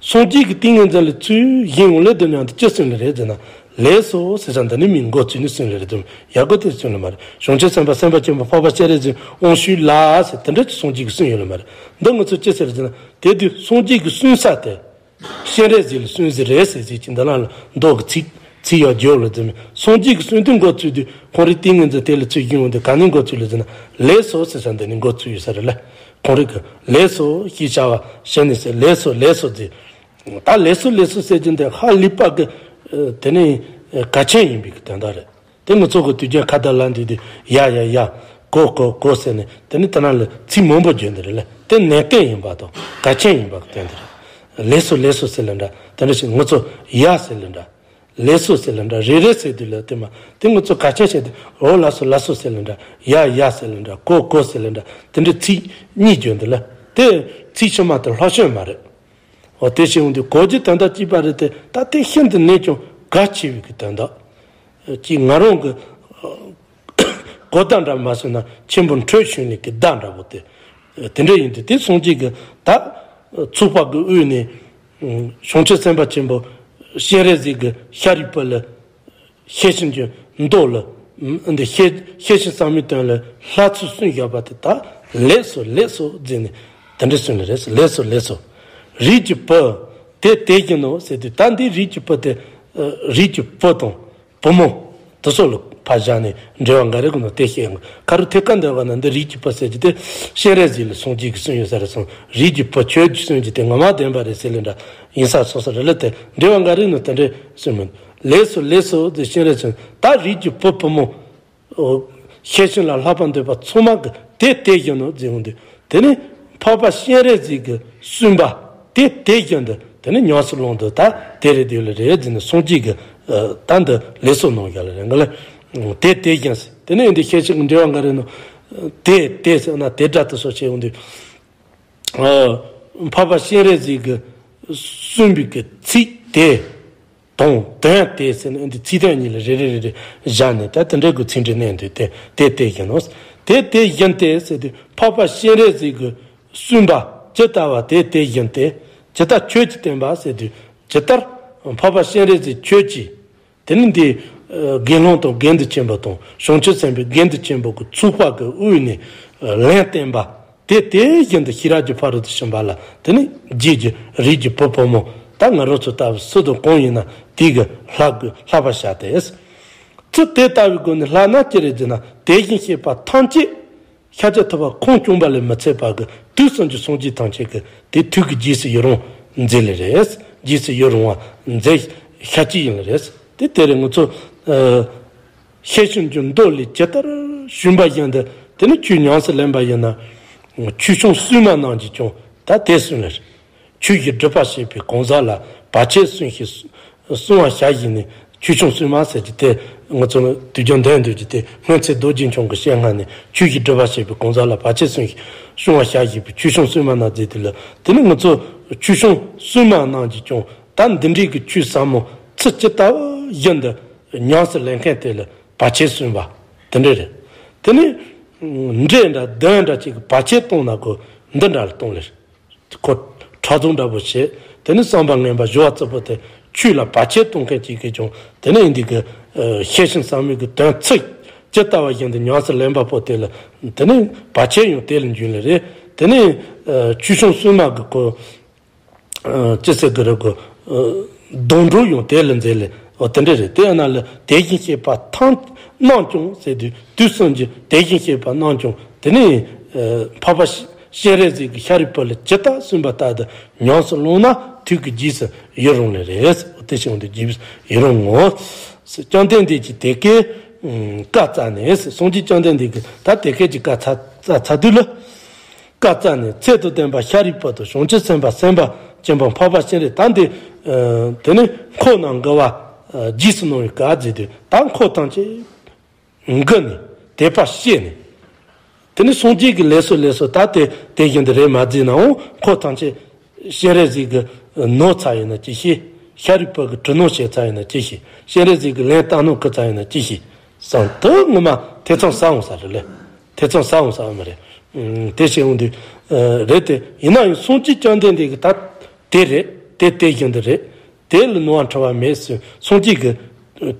སངས་རྒྱས་ཀྱི་ཏིང་ངེ་འཛིན་ལ་ཚུར་བཞེངས་འོང་ལེ་དོ་ནི་ཡང་དེ་ཅི་གསུངས་ལེ་རེད་ཟེར་ན། ལེགས་སོ་ཟེར་ས་འདི་ནི་མིང་མགོ་བཙུགས་ནས་གསུངས་ལེ་རེད་དོ། ཡག་པོ་དེ་གསུངས་ལེ་མ་རེད། བྱང་ཆུབ་སེམས་དཔའ་སེམས་དཔའ་ཆེན་པོ་འཕགས་པ་སྤྱན་རས་གཟིགས་དབང་ཕྱུག་ལ་ཟེར་དེ་འདྲ་ཅིག་སངས་རྒྱས་ཀྱིས་གསུངས་ཡོད་ལེ་མ་རེད། འདི་ང་ཚོ་ཅི་ཟེར་ཟེར་ན་དེ་དུས་སངས་རྒྱས་ཀྱིས་གསུངས་ས་དེ། སྤྱན་རས་གཟིགས་ལ་གསུངས་ཟིག་རེད་ཟེར་ཟིག་ཅིག་འདི་ནང་ལ་མདོ་གི་ཚིག་ཚིག་ཡག་བརྗོད་ལ་འཛིན་མི་སངས་རྒྱས་ཀྱིས་གསུངས་དུས་མགོ་བཙུགས་དུས་ཁོང་རའི་ཏིང་ངེ་འཛིན་དེ་ལ་ཚུར་བཞེངས་འོང་དུས་ག་ནས་མགོ་བཙུགས་ལེ་ཟེར་ན། ལེགས་སོ་ཟེར་ས་འདི་ནས་མགོ་བཙུགས་ཡོད་ས་རེད་ལེ། ཁོང་རང་གི་ལེགས་སོ་ཞེས་བྱ་བ་ཞལ་ནས་ཟེར་ལེགས་སོ་ལེགས་སོ་ཟེར། ད་ལེགས་སོ་ལེགས་སོ་ཟེར་རྒྱུ་འདི་ཧ་ལས་པ་གི་དེ་ནས་གལ་ཆེན་ཡིན་པའི་གི་དོན་དག་རེད། དེ་ང་ཚོ་གི་དུས་རྒྱུན་ཁ་བརྡ་ལ་འདི་དུས་ཡ་ཡ་ཡ་གོ་གོ་གོ་ཟེར་ནས་དེ་ནས་དེ་ན་ལ་ཚིག་མང་པོ་བརྗོད་འདི་རེད་ལེ། དེ་ནན་ཏན་ཡིན་པ་དང་གལ་ཆེན་ཡིན་པ་གི་དོན་དེ་རེད། ལེགས་སོ་ལེགས་སོ་ཟེར་ལེ་འདྲ། དེ་འདྲ་ཞིག་ང་ཚོ་ཡ་ཟེར་ལེ་འདྲ། ལེགས་སོ་ཟེར་ལེ་འདྲ། རེ་རེ་ཟེར་དུས་ལ་དེ་མ་དེ་ང་ཚོ་གལ་ཆེན་བཤད་དུས་འོ་ལགས་སོ་ལགས་སོ་ཟེར་ལེ་འདྲ། ཡ་ཡ་ཟེར་ལེ་འདྲ། གོ་གོ་ཟེར་ལེ་འདྲ། དེ་འདྲའི་ཚིག་གཉིས་བརྗོད་འདི་ལ་དེ་ཚིག་ཕྱི་མ་དེ་ལྷག་ཤོས་མ་རེད། འོ་དེ་བྱས་འོང་དུས་གོ་རྒྱུ་དོན་དག་གཅིག་པ་རེད་དེ། ད་དེ་ཤིན་ཏུ་ནས་ཀྱང་གལ་ཆེ་བའི་གི་དོན་དག་ཅིག་ང་རང་གི་གོ་བརྡ་འདྲ་མ་སོང་ན་ཆེན་པོ་འཕྲོས་བྱུང་ནས་གི་བརྡ་འདྲ་བོ་དེ། དེ་འདྲ་ཡིན་དུས་དེ་སངས་རྒྱས་ཀྱི་ད་ཚོགས་པ་གི་དབུས་ནས་བྱང་ཆུབ་སེམས་དཔའ་ཆེན་པོ་སྤྱན་རས་གཟིགས་ཀྱི་ཤཱ་རིའི་བུ་ལ་ཤེས་བཞིན་གྱི་མདོ་ལ་འདི་ཤེས་ཤེས་བཞིན་བསམ་མི་དོན་ལ་ལྷག་ཚུལ་གསུངས་བཞག་པ་དེ་ད་ལེགས་སོ་ལེགས་སོ་ཟེར་ནས་དེ་འདྲ་གསུངས་ལེ་རེད། ལེགས་སོ་ལེགས་སོ། རིགས་ཀྱི་བུ་དེ་དེ་བཞིན་ནོ་ཟེར་དུས་ད་འདི་རིགས་ཀྱི་བུ་དེ་རིགས་ཀྱི་བུ་དང་བུ་མོ་ དེ་ཚོ་ལ་ཕར་བཞག་ནས་འགྲེལ་བ་འགའ་རེ་གི་ནང་དེ་བཤད་ཡོང་གི། ཁ་རུ་ཐད་ཀར་འདོན་པ་ན་འདི་རིགས་ཀྱི་བུ་ཟེར་གྱི་དེ་སྤྱན་རས་གཟིགས་ལ་སངས་རྒྱས་ཀྱིས་གསུངས་ཡོད་ས་རེད་གསུངས། རིགས་ཀྱི་བུ་ཁྱོད་ཀྱིས་གསུངས་ཀྱི་དེ་ངོ་མ་བདེན་པ་རེད་ཟེར་ལེ་འདྲ་ཡིན་ས་སོང་ས་རེད་ལ། དེ་འགྲེལ་བ་འགའ་རེ་ནང་དེ་འདྲས་གསུངས་མི་འདུག་ལགས་སོ་ལགས་སོ་ཟེར། སྤྱན་རས་གཟིགས་ད་རིགས་ཀྱི་བུ་བུ་མོ་ཤེར་ཕྱིན་ལ་བསླབ་པ་འདོད་པ་ཚང་མ་གི་དེ་དེ་བཞིན་ནོ་ཟེར་འོང་དུས། དེ་ནི་འཕགས་པ་སྤྱན་རས་གཟིགས་ཀྱིས་གསུངས་པ་དེ་དེ་བཞིན་དུ་དེ་ནི་ཉམས་སུ་ལེན་དུས་ད་དེ་རེད་དེ་ལ་རེད་ཟེར་ནས་སངས་རྒྱས་ཀྱིས་ད་འདི་ལེགས་སོ་གནང་ཡ་ལ་རེད་འགའ་ལ། དེ་དེ་བཞིན་ཟེར། དེ་ནི་འདི་ཤེར་ཕྱིན་གྱི་འགྲེལ་བ་འགའ་རེ་ནང་དེ་དེ་ཟེར་ན་དེ་སྒྲ་དེ་སོགས་བྱས་འོང་དུས། འཕགས་པ་སྤྱན་རས་གཟིགས་ཀྱིས་གསུངས་པའི་གི་ཚིག་དེ་དང་དོན་དེ་ཟེར་ནས་འདི་ཚིག་དོན་གཉིས་ལ་རེ་རེ་རེ་རེ་བཞག་ནས་ད་དེ་འདྲའི་གི་ཚིག་འགྲེལ་གནང་དུས་དེ་དེ་དེ་བཞིན་ནོ། དེ་དེ་བཞིན་ཏེ་ཟེར་དུས་འཕགས་པ་སྤྱན་རས་གཟིགས་ཀྱིས་གསུངས་པ་ཇི་ལྟ་བ་དེ་དེ་བཞིན་ཏེ། ཇི་ལྟར་ཁྱོད་ཀྱིས་བསྟན་པ་ཟེར་དུས་ཇི་ལྟར་འཕགས་པ་སྤྱན་རས་གཟིགས་ཁྱོད་ཀྱིས་དེ་ནི་འདི་དགེ་སློང་དང་དགེ་འདུན་ཆེན་པོ་དང་བྱང་ཆུབ་སེམས་དཔའི་དགེ་འདུན་ཆེན་པོ་གི་ཚོགས་པ་གི་དབུས་ནས་ལན་བསྟན་པ་དེ་དེ་བཞིན་དུ་ཤེས་རབ་ཀྱི་ཕ་རོལ་ཏུ་ཕྱིན་པ་ལ་དེ་ནི་རྗེས་ཀྱི་རིགས་ཀྱི་བུ་བུ་མོ་ད་ང་རང་ཚོ་ལྟ་བུ་སུ་དང་གང་ཡིན་ན་དེ་གི་བསླབ་དགོས་བསླབ་པར་བྱ་སྟེ། ཚུལ་དེ་ལྟ་བུའི་སྒོ་ནས་བསླབ་ན་ཅི་རེད་ཟེར་ན། དེ་བཞིན་གཤེགས་པ་ཐམས་ཅད་ཤཱཀྱ་ཐུབ་པ་ཁོང་སྐྱོང་བ་ལས་མི་ཚད་པ་གི་དུས་གསུམ་གྱི་སངས་རྒྱས་ཐམས་ཅད་ཀྱི་དེ་ཐུགས་ཀྱི་རྗེས་སུ་ཡི་རང་མཛད་ལེ་རེད། རྗེས་སུ་ཡི་རང་བ་མཛད་ཤ་ཅི་ཡིན་ལེ་རེད། དེ་དེ་རེད། ང་ཚོ་ཨ་ཤེར་ཕྱིན་གྱི་མདོ་ལས་ཇི་ལྟར་ཞུས་པ་བཞིན་དུ་དེ་ནི་ཁྱོད་ཉམས་སུ་ལེན་པ་ཡིན་ན། ཆོས་སྐྱོང་སྲུང་མ་རྣམས་ཀྱིས་ཀྱང་ད་དེ་གསུངས་ལེ་རེད། ཆོས་ཀྱི་སྒྲུབ་པ་བྱེད་པའི་གང་ཟག་ལ་བར་ཆད་སྲུང་ཞིང་སྲུང་བར་བྱ་ཞིང་ནི། ཆོས་སྐྱོང་སྲུང་མ་ཟེར་གྱི་དེ་ང་ཚོ་ནི་དུས་རྒྱུན་འདོན་འདོད་ཀྱི་དེ་སྔོན་ཚེ་རྡོ་རྗེ་འཆང་གི་ཞལ་སྔ་ནས་ཆོས་ཀྱི་སྒྲུབ་པ་བྱེད་པའི་གང་ཟག་ལ་བར་ཆད་སྲུང་ཞིང་སྲུང་བར་བྱ་ཞེས་པའི་ཆོས་སྐྱོང་སྲུང་མ་རྣམས་མཛད་དེ་ལ། དེ་ནི་ང་ཚོ་ཆོས་སྐྱོང་སྲུང་མ་རྣམས་ཀྱིས་ཀྱང་ད་འདི་འདྲའི་གི་ཆོས་ཟབ་མོ་ཚུལ་ཇི་ལྟ་བུ་བཞིན་དུ་ཉམས་སུ་ལེན་མཁན་དེ་ལ་བར་ཆད་སྲུང་བ་དེ་འདྲ་རེད། དེ་ནི་འདྲེ་འདྲ་གདོན་འདྲ་ཅིག་གི་བར་ཆད་གཏོང་ན་གོ་འདི་འདྲ་ལ་གཏོང་ལེ་རེད། ཁོ་ཁྲག་འཐུང་འདྲ་པོ་བྱེད། དེ་ནི་བསམ་པ་ངན་པ་སྦྱོར་བ་རྩུབ་པོ་དེ་ཆོས་ལ་བར་ཆད་གཏོང་མཁན་ཅིག་གིས་ཀྱང་དེ་ནི་འདི་གི་ཤེར་ཕྱིན་ཟབ་མོའི་གི་དོན་ཚིག་ཇི་ལྟ་བ་བཞིན་དུ་ཉམས་སུ་ལེན་པ་པོ་དེ་ལ་དེ་ནི་བར་ཆད་ཡང་དེ་ལ་འབྱུང་ལེ་རེད། དེ་ནི་ཆོས་སྐྱོང་སྲུང་མ་གི་ཁོ་ཅི་ཟེར་གི་རེད་གོ། སྡོང་གྲོགས་ཡང་དེ་ལ་མཛད་ལེ། འོ་དེ་འདྲ་རེད། དེ་ཡང་ན་ལ་དེ་བཞིན་གཤེགས་པ་ཐམས་རྣམས་ཀྱང་ཟེར་དུས་དུས་གསུམ་གྱི་དེ་བཞིན་གཤེགས་པ་རྣམས་ཀྱང་དེ་ནི་འཕགས་པ་སྤྱན་རས་གཟིགས་ཀྱི་ཤཱ་རིའི་བུ་ལ་ཇི་ལྟར་གསུངས་པ་ལྟར་དུ་ཉམས་སུ་བླངས་ན་ཐུགས་ཀྱི་རྗེས་སུ་ཡི་རང་ལེ་རེད། དེ་བཞིན་དུ་རྗེས་སུ་ཡི་རང་ངོ་། བཅོམ་ལྡན་འདས་ཀྱིས་དེ་སྐད་བཀའ་སྩལ་ནས། སངས་རྒྱས་བཅོམ་ལྡན་འདས་ཀྱིས་ད་དེ་སྐད་ཀྱི་བཀའ་སྩལ་སྩལ་དུས་ལ། བཀའ་སྩལ་ནས་ཚད་དང་ལྡན་པ་ཤཱ་རིའི་བུ་དང་བྱང་ཆུབ་སེམས་དཔའ་སེམས་དཔའ་ཆེན་པོ་འཕགས་པ་སྤྱན་རས་ད་འདི། དེ་ནི་འཁོར་རྣམས་མགུ་བར་རྗེས་སུ་གནང་བའི་བཀའ་མཛད་དུས་ད་འཁོར་ཐམས་ཅད་མགུ་ནས་དད་པ་སྐྱེས་ནས། དེ་ནི་སངས་རྒྱས་ཀྱིས་ལེགས་སོ་ལེགས་སོ་ད་དེ་དེ་བཞིན་དུ་རེད་མ་མཛད་ནའང་འཁོར་ཐམས་ཅད་སྤྱན་རས་གཟིགས་ཀྱིས་ནོར་ཚར་ཡིན་ན་ཅི་ཤེས། ཤཱ་རིའི་བུ་གིས་གྲོས་གནང་བྱས་ཚར་ཡིན་ན་ཅི་ཤེས། སྤྱན་རས་གཟིགས་ཀྱིས་ལན་བཏབ་གནང་ཁུར་ཚར་ཡིན་ན་ཅི་ཤེས། བསམ་དུས་ངོ་མ་ཐེ་ཚོམ་ཟ་འོང་ས་རེད་ལེ། ཐེ་ཚོམ་ཟ་འོང་ས་ཨ་མ་རེད། ཨུམ། དེ་བྱས་འོང་དུས། ཨ། རེད་དེ། ཡིན་ན་ཡང་སངས་རྒྱས་བཅོམ་ལྡན་འདས་ཀྱིས་ད་དེ་རེད། དེ་དེ་བཞིན་དུ་རེད། དེ་ལ་ནོར་བ་འཁྲུལ་བ་མེད་ཟེར་སངས་རྒྱས་ཀྱིས་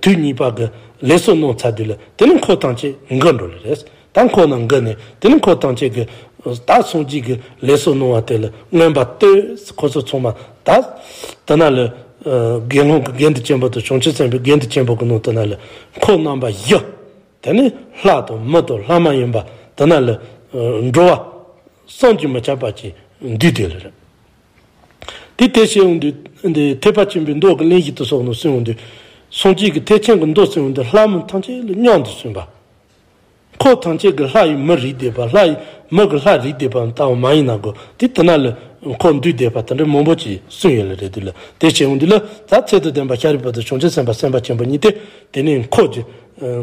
དུས་གཉིས་པ་གི་ལེགས་སོ་གནང་ཚར་དུས་ལ་དེ་ནི་འཁོར་ཐམས་ཅད་མགུ་འགྲོ་ལེ་རེད། ད་འཁོར་རྣམས་མགུ་ནས་དེ་ནི་འཁོར་ཐམས་ཅད་ཀྱིས་ད་སངས་རྒྱས་ཀྱིས་ལེགས་སོ་གནང་བ་དེ་ལ་མངོན་པར་བསྟོད། ཁོ་ཚོ་ཚང་མ་ད་དེ་ན་ལ། ཨ། དགེ་སློང་གི་དགེ་འདུན་ཆེན་པོ་དང་བྱང་ཆུབ་སེམས་དཔའི་དགེ་འདུན་ཆེན་པོ་གི་ནང་དེ་ན་ལ་འཁོར་རྣམ་པ་བཞི། དེ་ནི་ལྷ་དང་མི་དང་ལྷ་མ་ཡིན་པ་དེ་ན་ལ། ཨ། འགྲོ་བ་བསམ་གྱིས་མི་ཁྱབ་པ་ཅིག་འདུས་ཏེ་ལ་རེད། དེ་དེ་བྱས་འོང་དུས་འདི་ཐེག་པ་ཆེན་པོའི་མདོ་གི་གླེང་གཞི་དེ་སོགས་ནང་གསུངས་འོང་དུས། སངས་རྒྱས་ཀྱི་ཐེག་ཆེན་གྱི་མདོ་གསུངས་འོང་དུས་ལྷ་མི་ཐམས་ཅད་ལ་མཉམ་དུ་གསུངས་པ། འཁོར་ཐམས་ཅད་ཀྱི་ལྷ་ཡི་མི་རིགས་བསྡད་པ། ལྷ་ཡི་མི་གི་ལྷ་རིགས་བསྡད་པ་ལྟ་བུ་མ་ཡིན་ན་གོ། དེ་དེ་ན་ལ་འཁོར་འདུས་བསྡད་པ་དེ་འདྲ་མང་པོ་ཅིག་གསུངས་ཡོད་ལ་རེད་དུས་ལ། དེ་བྱས་འོང་དུས་ལ་ད་ཚད་དང་ལྡན་པ་ཤཱ་རིའི་བུ་དང་བྱང་ཆུབ་སེམས་དཔའ་སེམས་དཔའ་ཆེན་པོ་གཉིས་དེ་དེ་ནས་འཁོར་གྱི།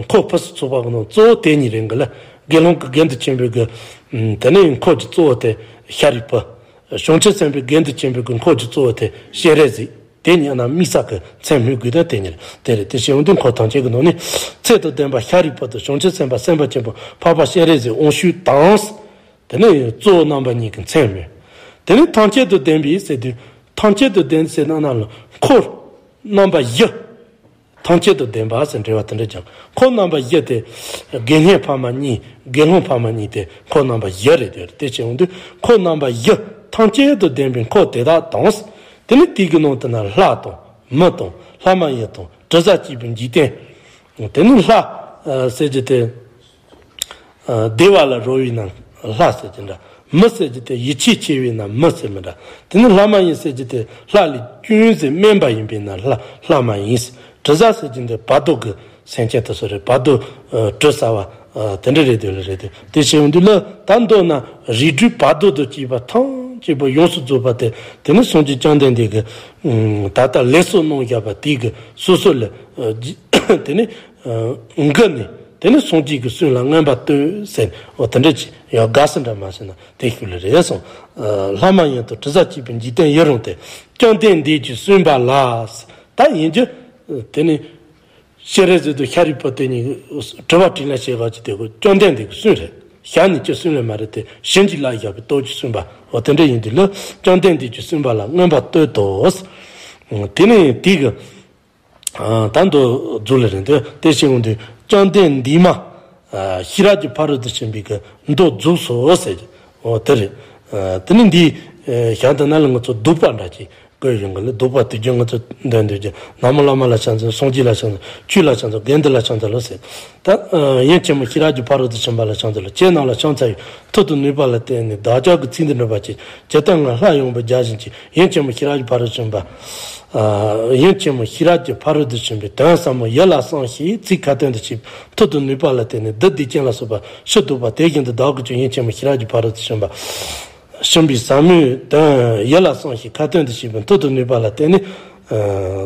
འཁོར་ཕུན་སུམ་ཚོགས་པ་གི་ནང་གཙོ་བོ་དེ་གཉིས་རེད་གི་ལ། དགེ་སློང་གི་དགེ་འདུན་ཆེན་པོའི་གི། དེ་ནས་འཁོར་གྱི་གཙོ་བོ་དེ་ཤཱ་རིའི་བུ། བྱང་ཆུབ་སེམས་དཔའི་དགེ་འདུན་ཆེན་པོའི་གི་འཁོར་གྱི་གཙོ་བོ་དེ་སྤྱན་རས་གཟིགས། དེ་གཉིས་ན་དམིགས་བསལ་གྱི་མཚན་སྨོས་དགོས་དོན་དེ་གཉིས་རེད། དེ་རེད། དེ་བྱས་འོང་དུས་འཁོར་ཐམས་ཅད་ཀྱི་ནང་ནས་ཚད་དང་ལྡན་པ་ཤཱ་རིའི་བུ་དང་བྱང་ཆུབ་སེམས་དཔའ་སེམས་དཔའ་ཆེན་པོ་འཕགས་པ་སྤྱན་རས་གཟིགས་དབང་ཕྱུག་དང་། དེ་ནས་གཙོ་བོ་རྣམ་པ་གཉིས་ཀྱི་མཚན་སྨོས། དེ་ནས་ཐམས་ཅད་དང་ལྡན་པའི་ཟེར་དུས་ཐམས་ཅད་དང་ལྡན་ཟེར་ན་ན་ལ་འཁོར་རྣམ་པ་བཞི། ཐམས་ཅད་དང་ལྡན་པ་ཟེར་འགྲེལ་བ་དེ་འདྲ་ཀྱང་འཁོར་རྣམ་པ་བཞི་སྟེ། དགེ་བསྙེན་ཕ་མ་གཉིས་དགེ་སློང་ཕ་མ་གཉིས་ཏེ་འཁོར་རྣམ་པ་བཞི་རེད་དེ། དེ་བྱས་འོང་དུས་འཁོར་རྣམ་པ་བཞི་ཐམས་ཅད་དང་ལྡན་པའི་འཁོར་དེ་དག་དང་། དེ་ནི་དེ་གི་ནང་དུ་ན་ལྷ་དང་མི་དང་ལྷ་མ་ཡིན་དང་དྲི་ཟ་བཅས་པའི་འཇིག་རྟེན། དེ་ནི་ལྷ་ཟེར་གྱི་དེ། བདེ་བ་ལ་རོལ་བའི་ནང་ལྷ་ཟེར་གྱི་འདྲ། མི་ཟེར་གྱི་དེ་ཡིད་ཆེས་ཆེ་བའི་ནང་མི་ཟེར་མི་འདྲ། དེ་ནི་ལྷ་མ་ཡིན་ཟེར་གྱི་དེ་ལྷ་ལས་ཅུང་ཟད་དམན་པ་ཡིན་པའི་ནང་ལྷ་ལྷ་མ་ཡིན། དྲི་ཟ་ཟེར་གྱི་འདི་བར་དོ་གི་སེམས་ཅན་དེ་ཚོ་རེད། བར་དོ་དྲི་ཟ་བ་དེ་འདྲ་རེད། དེ་ལ་རེད་དེ་དེ་བྱས་ཡོང་དུས་ལ་ད་མདོར་ན་རིགས་དྲུག་བར་དོ་དང་བཅས་པ་ཐམས་ཅད་པོ་ཡོངས་སུ་རྫོགས་པ་དེ་དེ་ནི་སངས་རྒྱས་བཅོམ་ལྡན་འདས་ཀྱི་ད་ལྟ་ལེགས་སོ་གནང་བཞག་པ་དེ་གི་སོ་སོ་ལ་དེ་ནི་འགུགས་ནས། དེ་ནི་སངས་རྒྱས་ཀྱི་གསུང་ལ་མངོན་པར་བསྟོད་ཟེར། འོ་དེ་འདྲ་ཅིག་ཡང་དགའ་ས་འདྲ་མ་ཟེར་ན་དེ་ཤུལ་ལ་རེད་སོང་། ལྷ་མ་ཡིན་དང་དྲི་ཟ་བཅས་པའི་འཇིག་རྟེན་ཡུན་རིང་སྟེ། བཅོམ་ལྡན་འདས་ཀྱིས་གསུངས་པ་ལ། ད་ཡིན་རྒྱུ་དེ་ནི་སྤྱན་རས་གཟིགས་དང་ཤཱ་རིའི་བུ་དེ་གཉིས་དྲི་བ་དྲིས་ལན་བྱེད་ག་ཅིག་དེ་གོ་བཅོམ་ལྡན་འདས་ཀྱིས་གསུངས་རེད། ཞལ་ནས་ཅི་གསུངས་ལས་མ་རེད་དེ་བྱིན་གྱིས་བརླབས་བཞག་པའི་སྟོབས་ཀྱིས་གསུངས་པ། འོ་དེ་འདྲ་ཡིན་དུས་ལ་བཅོམ་ལྡན་འདས་ཀྱིས་གསུངས་པ་ལ་མངོན་པར་བསྟོད་དོ། དེ་ནི་དེ་གི་ད་མདོ་རྫོགས་ལ་རེད་དེ་དེ་བྱས་ཡོང་དུས་བཅོམ་ལྡན་འདས་མ། ཤེས་རབ་ཀྱི་ཕ་རོལ་ཏུ་ཕྱིན་པའི་གི་མདོ་རྫོགས་སོ་ཟེར་གྱི། འོ་དེ་རེད། དེ་ནི་འདི་ཞག་འདི་ན་ལ་ང་ཚོ་བཟློག་པ་འདྲ་ཅིག་དགོས་ཡོང་གི་ལ། བཟློག་པ་དུས་རྒྱུན་ང་ཚོ་འདོན་འདོད་ཀྱི་ན་མོ་བླ་མ་ལ་ཕྱག་འཚལ། སངས་རྒྱས་ལ་ཕྱག་འཚལ། ཆོས་ལ་ཕྱག་འཚལ། དགེ་འདུན་ལ་ཕྱག་འཚལ་ལོ་ཟེར། ད་ཡུམ་ཆེན་མོ་ཤེས་རབ་ཀྱི་ཕ་རོལ་ཏུ་ཕྱིན་པ་ལ་ཕྱག་འཚལ་ལོ། ཁྱེད་རྣམས་ལ་ཕྱག་འཚལ་ཡོད། ཐུགས་དང་ནུས་པ་ལ་བརྟེན་ནས་བདག་ཅག་གི་ཚིག་འདི་འགྲུབ་པར་བྱེད། ཇི་ལྟར་ང་ལྷ་ཡངས་པོར་བརྒྱ་བྱིན་གྱིས། ཡུམ་ཆེན་མོ་ཤེས་རབ་ཀྱི་ཕ་རོལ་ཏུ་ཕྱིན་པ། ཡུམ་ཆེན་མོ་ཤེས་རབ་ཀྱི་ཕ་རོལ་ཏུ་ཕྱིན་པའི་དོན་ཟབ་མོ་ཡིད་ལ་བསམ་ཞིང་ཚིག་ཁ་ཏོན་དུ་བྱས་པའི་ཐུགས་དང་ནུས་པ་ལ་བརྟེན་ནས་བདུད་སྡིག་ཅན་ལ་སོགས་པ་ཕྱིར་བཟློག་པ་དེ་བཞིན་དུ་བདག་གིས་ཀྱང་ཡུམ་ཆེན་མོ་ཤེས་རབ་ཀྱི་ཕ་རོལ་ཏུ་ཕྱིན་པ། ཕྱིན་པའི་ཟབ་མོའི་དོན་ཡིད་ལ་བསམ་ཞིང་ཁ་ཏོན་དུ་བྱས་པའི་ཐུགས་དང་ནུས་པ་ལ་བརྟེན་ནས།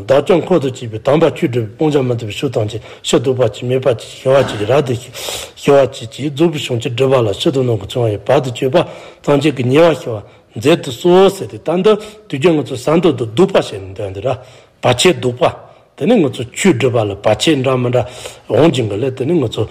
བདག་ཅག་འཁོར་དང་བཅས་པའི་དམ་པ་ཆོས་སྒྲུབ་པའི་སྤང་བྱ་མི་འདོར་བའི་ཕྱོགས་ཐམས་ཅད་ཕྱིར་བཟློག་པར་བྱེད། མེད་པར་བྱེད། ཞི་བར་བྱེད། རབ་ཏུ་ཞི་བར་བྱེད་ཅེས་རྫོགས་པའི་བྱང་ཆུབ་སྒྲུབ་པ་ལ་ཕྱི་དང་ནང་གི་ཚོར་བ་ཡང་བར་དུ་གཅོད་པ་ཐམས་ཅད་ཀྱི་ཉེ་བར་ཞི་བ་མཛད་དུ་གསོལ་ཟེར་ཏེ། ད་འདི་དུས་རྒྱུན་ང་ཚོ་ཟས་འདོད་དང་བཟློག་པ་བྱས་ནས་འདོན་འདི་ར། བར་ཆད་བཟློག་པ། དེ་ནས་ང་ཚོ་ཆོས་སྒྲུབ་པ་ལ་བར་ཆད་འདྲ་མི་འདྲ་འོང་གི་ལ། དེ་ནས་ང་ཚོ་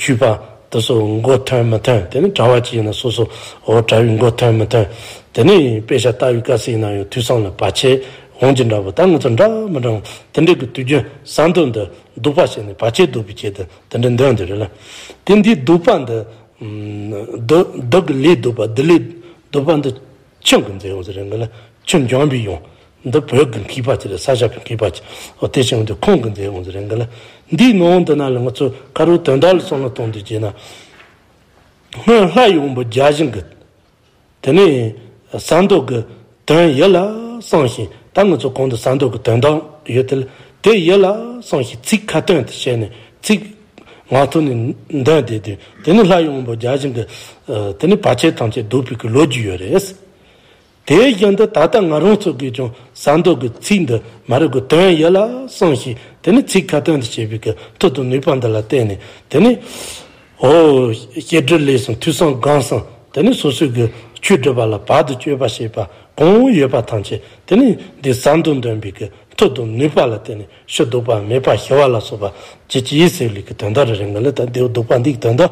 ཆོས་པ་དེ་ཚོ་མགོ་ཐོན་མི་ཐོན། དེ་ནས་གྲྭ་པ་ཅིག་ཡིན་ན་སོ་སོ་འོ་གྲྭ་པའི་མགོ་ཐོན་མི་ཐོན། དེ་ནས་དཔེ་ཆ་ལྟ་བའི་སྐབས་སུ་ཡིན་ན་ཡང་ཐོས་བསམ་ལ་བར་ཆད་འོང་གི་འདྲ་པོ། ད་ང་ཚོ་འདྲ་མི་འདྲ་འོང་། དེ་འདྲའི་གི་དུས་རྒྱུན་ཟས་འདོད་འདི་བཟློག་པ་བྱས་ནས་བར་ཆད་བཟློག་པའི་ཆེད་དུ་དེ་འདྲ་འདོན་འདི་རེད་ལ། དེ་འདི་བཟློག་པ་འདི་བདུད་བདུད་ཀྱི་ལས་བཟློག་པ། བདུད་ལས་བཟློག་པ་འདི་ཆུ་གི་མཛད་ཡོང་ཟེར་རེད་གི་ལ། ཆུ་འབྱོངས་པའི་ཡོང་། འདི་བོད་ཀྱི་མཁས་པ་ཅིག་རེད། ས་སྐྱ་པའི་མཁས་པ་ཅིག་འོ་དེ་བྱུང་དུས་ཁོང་གི་མཛད་ཡོང་ཟེར་རེད་གི་ལ། འདིའི་ནང་འདི་ན་ལ་ང་ཚོ་ཁ་རོག་དོན་དག་ལ་བསམ་བློ་གཏོང་དུས་བྱས་ན། སྔོན་ལྷ་ཡངས་པོ་བརྒྱ་བྱིན་གྱིས་དེ་ནས་ཟས་འདོད་ཀྱི་དོན་ཡིད་ལ་བསམ་ཞིང་། ད་ང་ཚོ་གོང་དུ་ཟས་འདོད་ཀྱི་དོན་དག་ཡོད་དེ་ལ། དེ་ཡིད་ལ་བསམ་ཞིང་ཚིག་ཁ་ཏོན་དུ་བྱས་ནས་ཚིག་ངག་ཐོག་ནས་འདོན་བསྡད་དུས། དེ་ནས་ལྷ་ཡངས་པོ་བརྒྱ་བྱིན་གྱིས་དེ་ནས་བར་ཆད་ཐམས་ཅད་བཟློག་པའི་གི་ལོ་རྒྱུས་ཡོད་རེད། དེ་བཞིན་དུ་ད་ལྟ་ང་རང་ཚོ་གིས་ཀྱང་ཟས་འདོད་ཀྱི་ཚིག་འདི་མ་རེད་གི་དོན་ཡིད་ལ་བསམ་ཞིང་། དེ་ནས་ཚིག་ཁ་ཏོན་དུ་བྱས་པའི་གི་ཐུགས་དང་ནུས་པ་འདི་ལ་བརྟེན་ནས། དེ་ནས་འོ་བྱེ་བྲག་ལས་གསུམ་ཐོས་བསམ་སྒོམ་གསུམ། དེ་ནས་སོ་སོའི་གི་ཆོས་སྒྲུབ་པ་ལ་བར་དུ་གཅོད་པ་བྱེད་པ་གང་ཡོད་པ་ཐམས་ཅད། དེ་ནས་འདི་ཟས་འདོད་འདོན་པའི་གི་ཐུགས་དང་ནུས་པ་ལ་བརྟེན་ནས་ཕྱིར་བཟློག་པ། མེད་པར་ཞི་བ་ལ་སོགས་པ་བྱེད་ཀྱི་ཡིན་ཟེར་ལས་ཀྱི་དོན་དག་རེ་རེ་འགའ་ལ། ད་འདི་བཟློག་པ་འདི་གི་དོན་དག་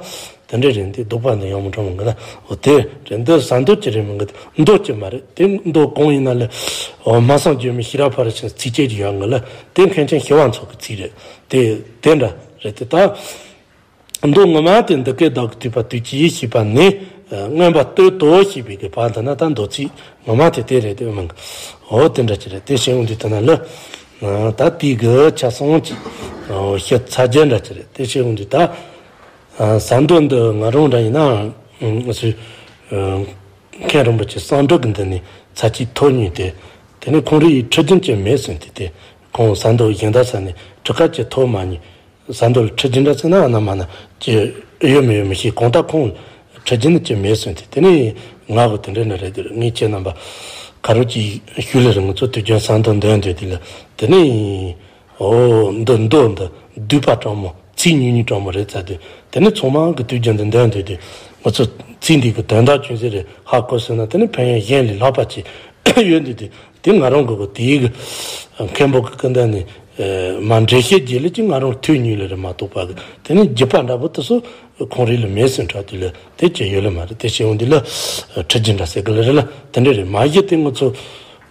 དེ་འདྲ་རེད། འདི་བཟློག་པ་འདི་ཡག་མོ་འགྲོ་མི་འགའ་ལ། འོ་དེ་རེད། འདི་ཟས་འདོད་ཀྱི་རེད་མི་འགའ། འདོད་ཀྱི་མ་རེད། དེ་འདོད་གང་ཡིན་ན་ལ། འོ་སྨྲ་བསམ་བརྗོད་མེད་ཤེས་རབ་ཕ་རོལ་ཕྱིན་ཚིགས་བཅད་ཀྱི་ཡོད་འགའ་ལ། དེ་མཁན་ཆེན་ཞི་བ་འཚོ་གི་ཚིག་རེད། དེ་དེ་འདྲ་རེད་དེ། ད་མདོ་ངོ་མ་དེ་འདི་སྐད་བདག་གིས་ཐོས་པ་དུས་ཀྱི་ཡིད་ཤེས་པ་ནི། མངོན་པར་བསྟོད་དོ་ཞེས་པའི་གི་བར་འདི་ན་ད་མདོ་ཚིག་ངོ་མ་དེ་དེ་རེད་དེ་མིན་གི། འོ་དེ་འདྲ་ཅིག་རེད། དེ་བྱས་འོང་དུས་དེ་ན་ལ། ད་དེའི་གི་ཆ་ཚང་ཅིག་ཤེས་ཚར་རྒྱུ་འདྲ་ཅིག་རེད། དེ་བྱས་འོང་དུས་ད་ཟས་འདོད་འདི་ང་རང་འདྲ་ཡིན་ན། སུས། མཁན་རིན་པོ་ཆེ་གསང་སྒྲུབ་ཀྱི་མདུན་ནས་ཚར་གཅིག་ཐོབ་མྱོང་སྟེ། དེ་ནས་ཁོང་རང་ཡི་ཁྲི་རྒྱུན་ཅིག་མེད་ཟེར་ཏེ། དེ་ཁོང་ཟས་འདོད་གཞན་དག་ས་ནས་གྲུ་ཁ་ཅིག་ཐོབ་མ་མྱོང་། ཟས་འདོད་ལ་ཁྲི་རྒྱུན་འདྲ་ཟེར་ན་ཨ་ན་མ་ན་ཅི་ཡོད་མེད་ཡོད་མི་ཤེས། གང་ལྟར་ཁོང་ཁྲི་རྒྱུན་ཅིག་མེད་ཟེར་ཏེ། དེ་ནས་ང་གི་དེ་འདྲ་ན་རེད་དེ། ངས་ཁྱེད་རྣམ་པ་ག་རོ་ཅིག་ཞུ་ལེ་རེད། ང་ཚོ་དུས་རྒྱུན་ཟས་འདོད་འདོན་འདོད་དེ་ལ། དེ་ནས། འོ་འདི་མདོ་འདི་བསྡུས་པ་དྲང་མོ་ཚིག་ཉུང་ཉུང་དྲང་མོ་རེད་ཚར་དུས། དེ་ནི་ཚང་མ་གི་དུས་རྒྱུན་དུ་འདོན་འདོད་དུས། ང་ཚོ་ཚིག་འདི་གི་དོན་དག་ཅུང་ཟད་རེ་ཧ་གོ་སོང་ན། དེ་ནི་ཕན་ཡོན་གཞན་ལས་ལྷག་པ་ཅིག་ཡོད་འདུག་དུས། དེ་ང་རང་གི་གོ་དེའི་གི་མཁན་པོ་གི་སྐུ་མདུན་ནས་མ་འགྲེལ་བཤད་རྒྱག་ལེ་ཅིག་ང་རང་ཐོས་མྱོང་ལེ་རེད་མ་གཏོགས་པ་གི། དེ་ནི་རྒྱུད་པ་འདྲ་པོ་དེ་ཚོ་ཁོང་རང་ལ་མེད་ཟེར་འདྲ་དུས་ལ་དེ་ཅི་ཡོད་ལེ་མ་རེད། དེ་བྱས་འོང་དུས་ལ་ཁྲི་རྒྱུན་འདྲ་ཟེར་གི་ལེ་རེད་ལ། དེ་འདྲ་རེད། མ་གཞི་དེ་ང་ཚོ་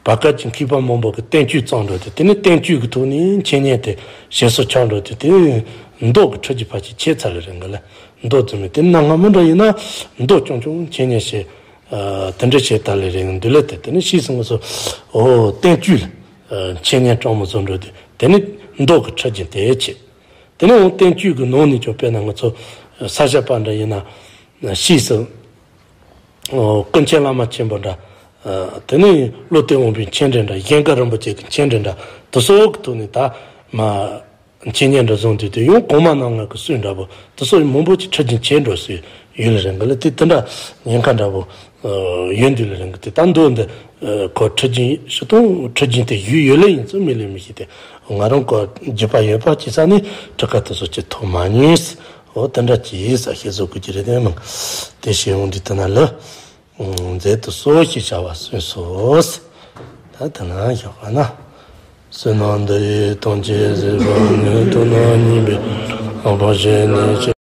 བར་སྐབས་ཀྱི་མཁས་པ་མང་པོ་གི་བསྟན་བཅོས་བརྩམས་འགྲོ་དུས། དེ་ནི་བསྟན་བཅོས་ཀྱི་ཐོག་ནས་འཆད་ཉན་དེ་ཞེ་སོ་ཆགས་འགྲོ་དུས། དེ་མདོ་གི་ཁྲི་རྒྱུན་ཕལ་ཆེར་ཆད་ཚར་ལེ་རེད་གི་ལེ། མདོ་ཙམ་མེད། དེ་གནའ་སྔ་མོ་འདྲ་ཡིན་ན་མདོ་རྐྱང་རྐྱང་འཆད་ཉན་བྱེད། དེ་འདྲ་བྱེད་ད་ལེ་རེད་འདུག་ལེ། དེ་དེ་ནི་ཕྱིས་སུ་ང་ཚོ་འོ་བསྟན་བཅོས་ལ་འཆད་ཉན་དྲང་མོ་བཟོ་འགྲོ་དུས། དེ་ནི་མདོ་གི་ཁྲི་རྒྱུན་དེ་ཆད། དེ་ནས་འོང་བསྟན་བཅོས་ཀྱི་ནང་ནས་ཀྱང་དཔེར་ན་ང་ཚོ་ས་སྐྱ་པ་འདྲ་ཡིན་ན་ཕྱིས་སུ་ཀུན་མཁྱེན་བླ་མ་ཆེན་པོ་འདྲ། དེ་ནས་བློ་གཏད་དབང་པོའི་མཁྱེན་འདྲེན་འདྲ། གཞན་བཀའ་རིན་པོ་ཆེ་གི་མཁྱེན་འདྲེན་འདྲ། དེ་སོགས་ཀྱི་ཐོག་ནས་ད་མ་འཆད་ཉན་འདྲ་བཟུང་དུས་དེ་ཡང་གོང་མ་རྣམ་ལྔ་གི་སྲོལ་འདྲ་པོ་དེ་སོགས་མང་པོ་ཅིག་ཁྲིད་ཀྱིན་བྱས་འགྲོ་སྲོལ་ཡོད་ལ་རེད་འགའ་ལ། དེ་དེ་འདྲ་ཉེན་ཁ་འདྲ་པོ་ཡོད་འདུག་ལ་རེད་འགའ། དེ་ད་མདོ་འདི་ཁོ་ཁྲིད་ཀྱིན་ཞུ་དང་ཁྲིད་ཀྱིན་དེ་ཡུལ་ཡོད་ལ་ཡིན་ཚུལ་མི་ལས་མི་ཤེས་ཏེ། ང་རང་ཁོ་རྒྱུད་པ་ཡོད་པ་བྱེད་ས་ནི་གྲུ་ཁ་དེ་ཚོ་ཅིག་ཐོབ་མ་མྱོང་། འོ་དེ་འདྲ་ཅིག་ས་ཤེས་བཟོ་དགོས་ཀྱི་རེད། དེ་མིན་དེ་ཤེས་ཡོང་དུས་དེ་ན་ལ། མཛད་དུ་གསོལ་ཞེས་བྱ་བ་གསུངས་སོ། ད་དེ་ན་བཞག་པ་ན། བསོད་ནམས་འདི་ཡིས་ཐམས་ཅད་གཟིགས་པ་ཉིད། ཐོབ་ནས་ཉེས་པའི་དགྲ་རྣམས་ཕམ་བྱས་ནས།